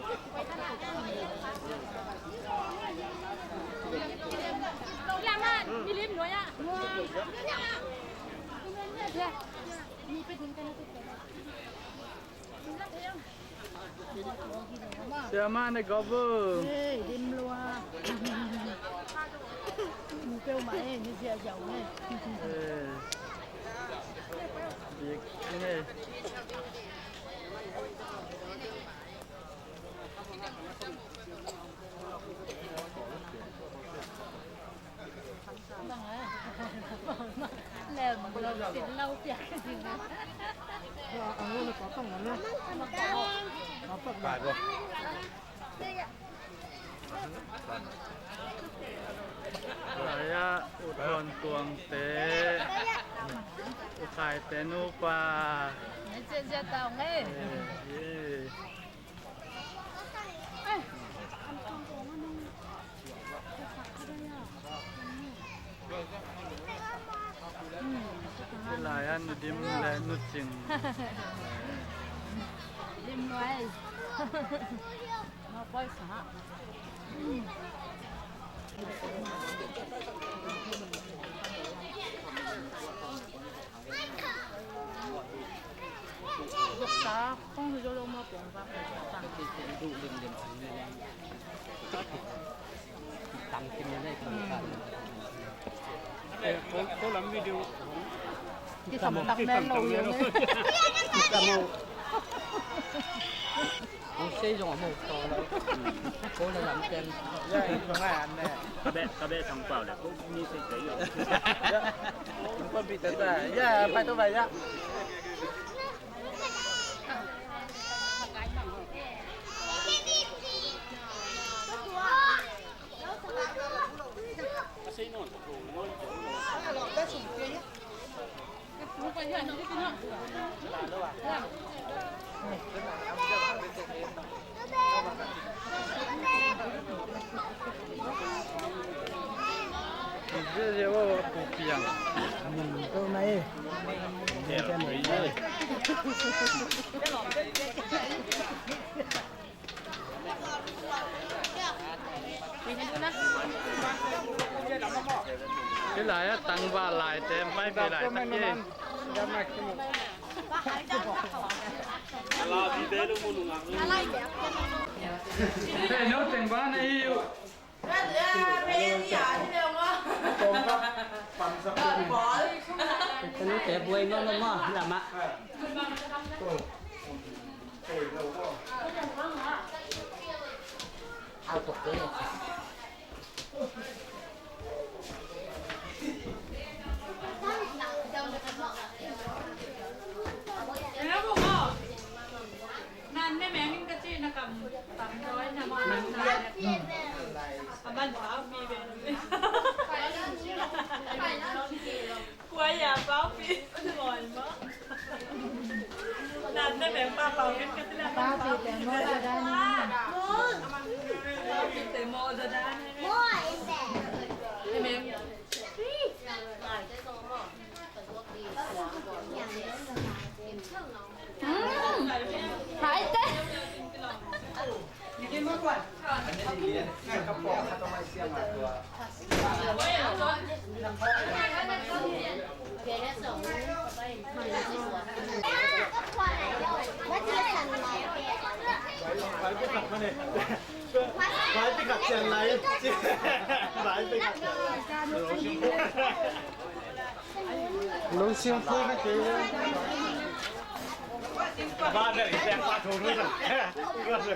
Laman, milim noya. Ni pe dun ka na tu. Siama ne gobu. Hey, dim lua. Mu peu ma e, ni sia jau ne. Eh. Bik ne. Lai-ah U Thawn Tuangte, U Khaite nupa. Eh, eh. Lai-ah Nu Dim le Nu Cing. Dim Nuai. Kong sei zong a mawk tawh lo. Ko le lam ten. Ya, in zong a an ne. Ka beh, ka beh sang pau le ko mi sei kei lo. Ya. Kong pa bi ta ta. Ya, pai to bai ya. Hih lai-ah tangval laite mai ve laitak hi. Hei, no tengval na hi uh. Ka nute buai mawk lo maw lamah. Nan ne meng in ka ci na kam tam doi na ma nan na. A man pau pi be. Kua ya pau pi. Moi ma. Nan ne meng pa pau in ka ci na. Pau pi te mo da dan. Pau pi te mo da dan. Moi. Meng. Lungsim phu ka kei. Ba, ba, ba, ba,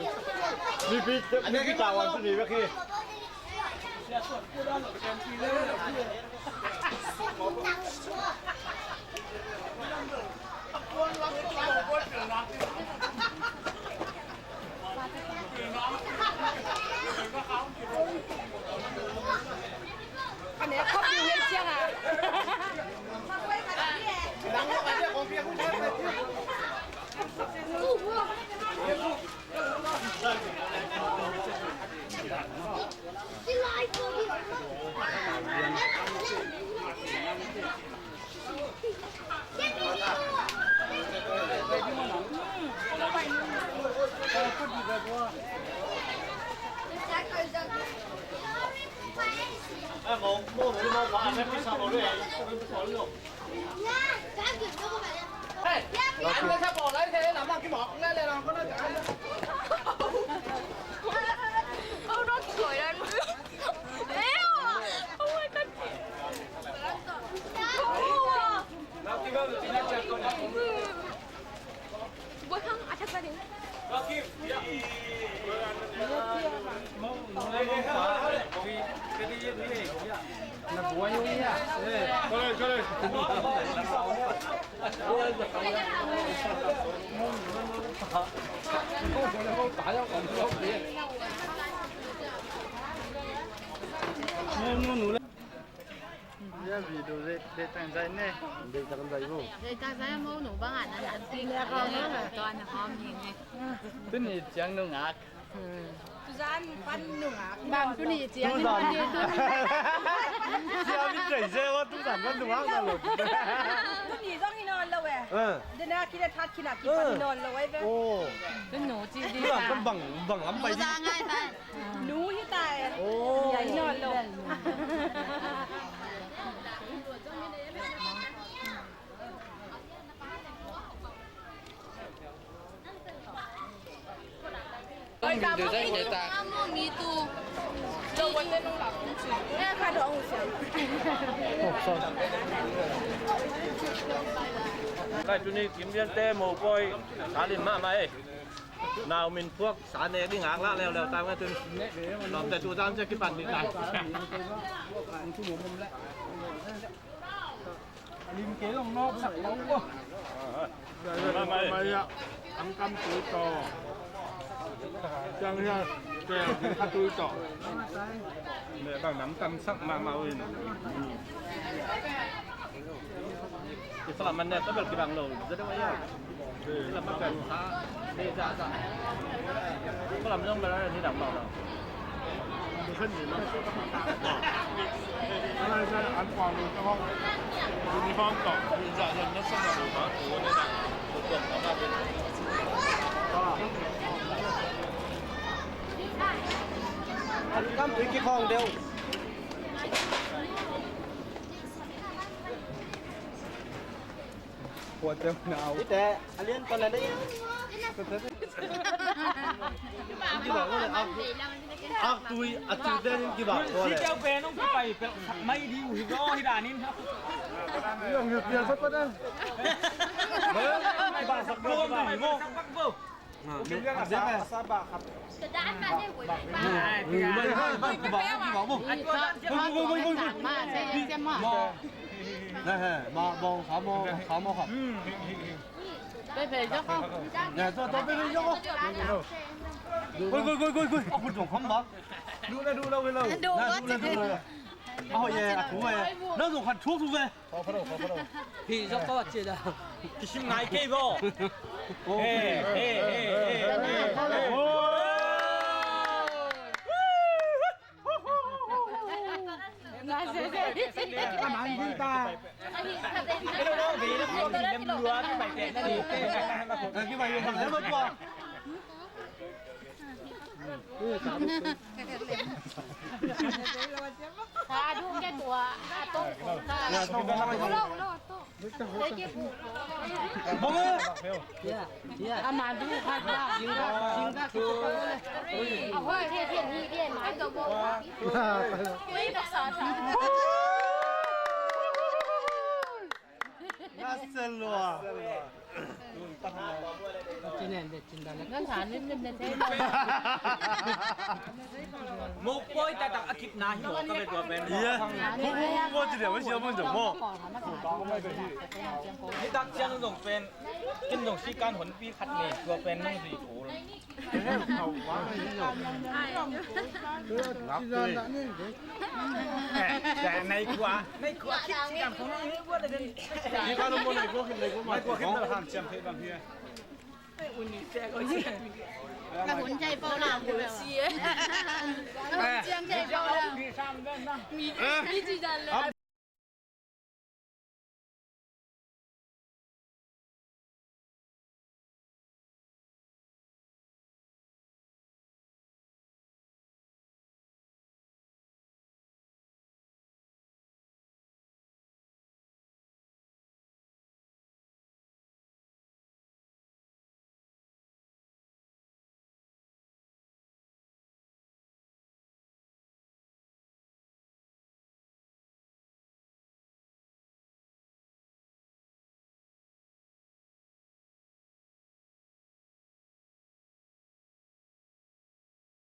mipi, mipi tawan tu ni ba ki. Hia video zai, zai tang zai ne. Zai tang zai mu. Zai tang zai mu nu bang ah na na. Zai tang zai mu. Tuan na hom ni ne. Tuni ciang nungak. Tuzan pan nungak. Bang tuni ciang nungak. Sia mi zai zai wa tuzan pan nungak na lo. Tuni zong hi nawn lo eh. Dena kina that kina kipan hi nawn lo eh. Oh. Tunu ci di. Tuzan pan bang, bang lam pai di. Tuzan ngai pai. Nu hi ta e. Oh. Nia hi nawn lo. Oi, video zai kei ta. Lai tuni Kim Lian te mo poi. Salim mama eh. Nau min phuak sa nek ding ngak lah leuleu tang tun. Lawmte tu tang cia kipan ding tang. A lim kei long nawk sak lo. Mai ah, ang kam tui tawh. Ciang hiah, ciang hiah tui tawh. Bang nam tam sak mahmah uh in. Kifala man ne, tabel kibang lo. Zade wa ya. Kifala man kan sa. Ni za za. Kifala man zong bela ni dang bang lo. Kifala man zong an kuang lo, kifala. Uniform to. Ni za za, ni sa za. An kam pui ki khong deu. Kuat deuh nau. Ite, a lian pan a dei. Kibak ko le, ak, ak tui, a tui te nin kibak ko le. Si keu pen ong kipai pel sak mai di uh hi ko hi danin. Yong hi pian sat pa da. Kibak sak bo, kibak bo. Hih zok ka wat cih dah. Kisim ngai kei bo. Hey, hey, hey, hey, hey. Sa du ke tua, a tong ko sa. Ulo, ulo, tong. Bang eh. Ya, ya. Ama du khat ba. Jingga, jingga kita ko le. A hoi, hoi, hoi, hoi, hoi, ma. Nasel lua. Mokpoi taktak a kipna hi maw, ka bia tua pen. Iya. Mokpoi ci dia, masiam mong jong maw. Hi tak ciang zong pen. Kin zong si kan honpi khat ni, tua pen nong zui kul. Nei kua, nei kua khit ci kan khong nei kua da den. Ni kan mo nei kua khit, nei kua ma. Nei kua khit da han ciam thei bang hia. Ka hun cai pau na, hun si e. Ka hun ciang cai pau na. Mi, mi ci dan le.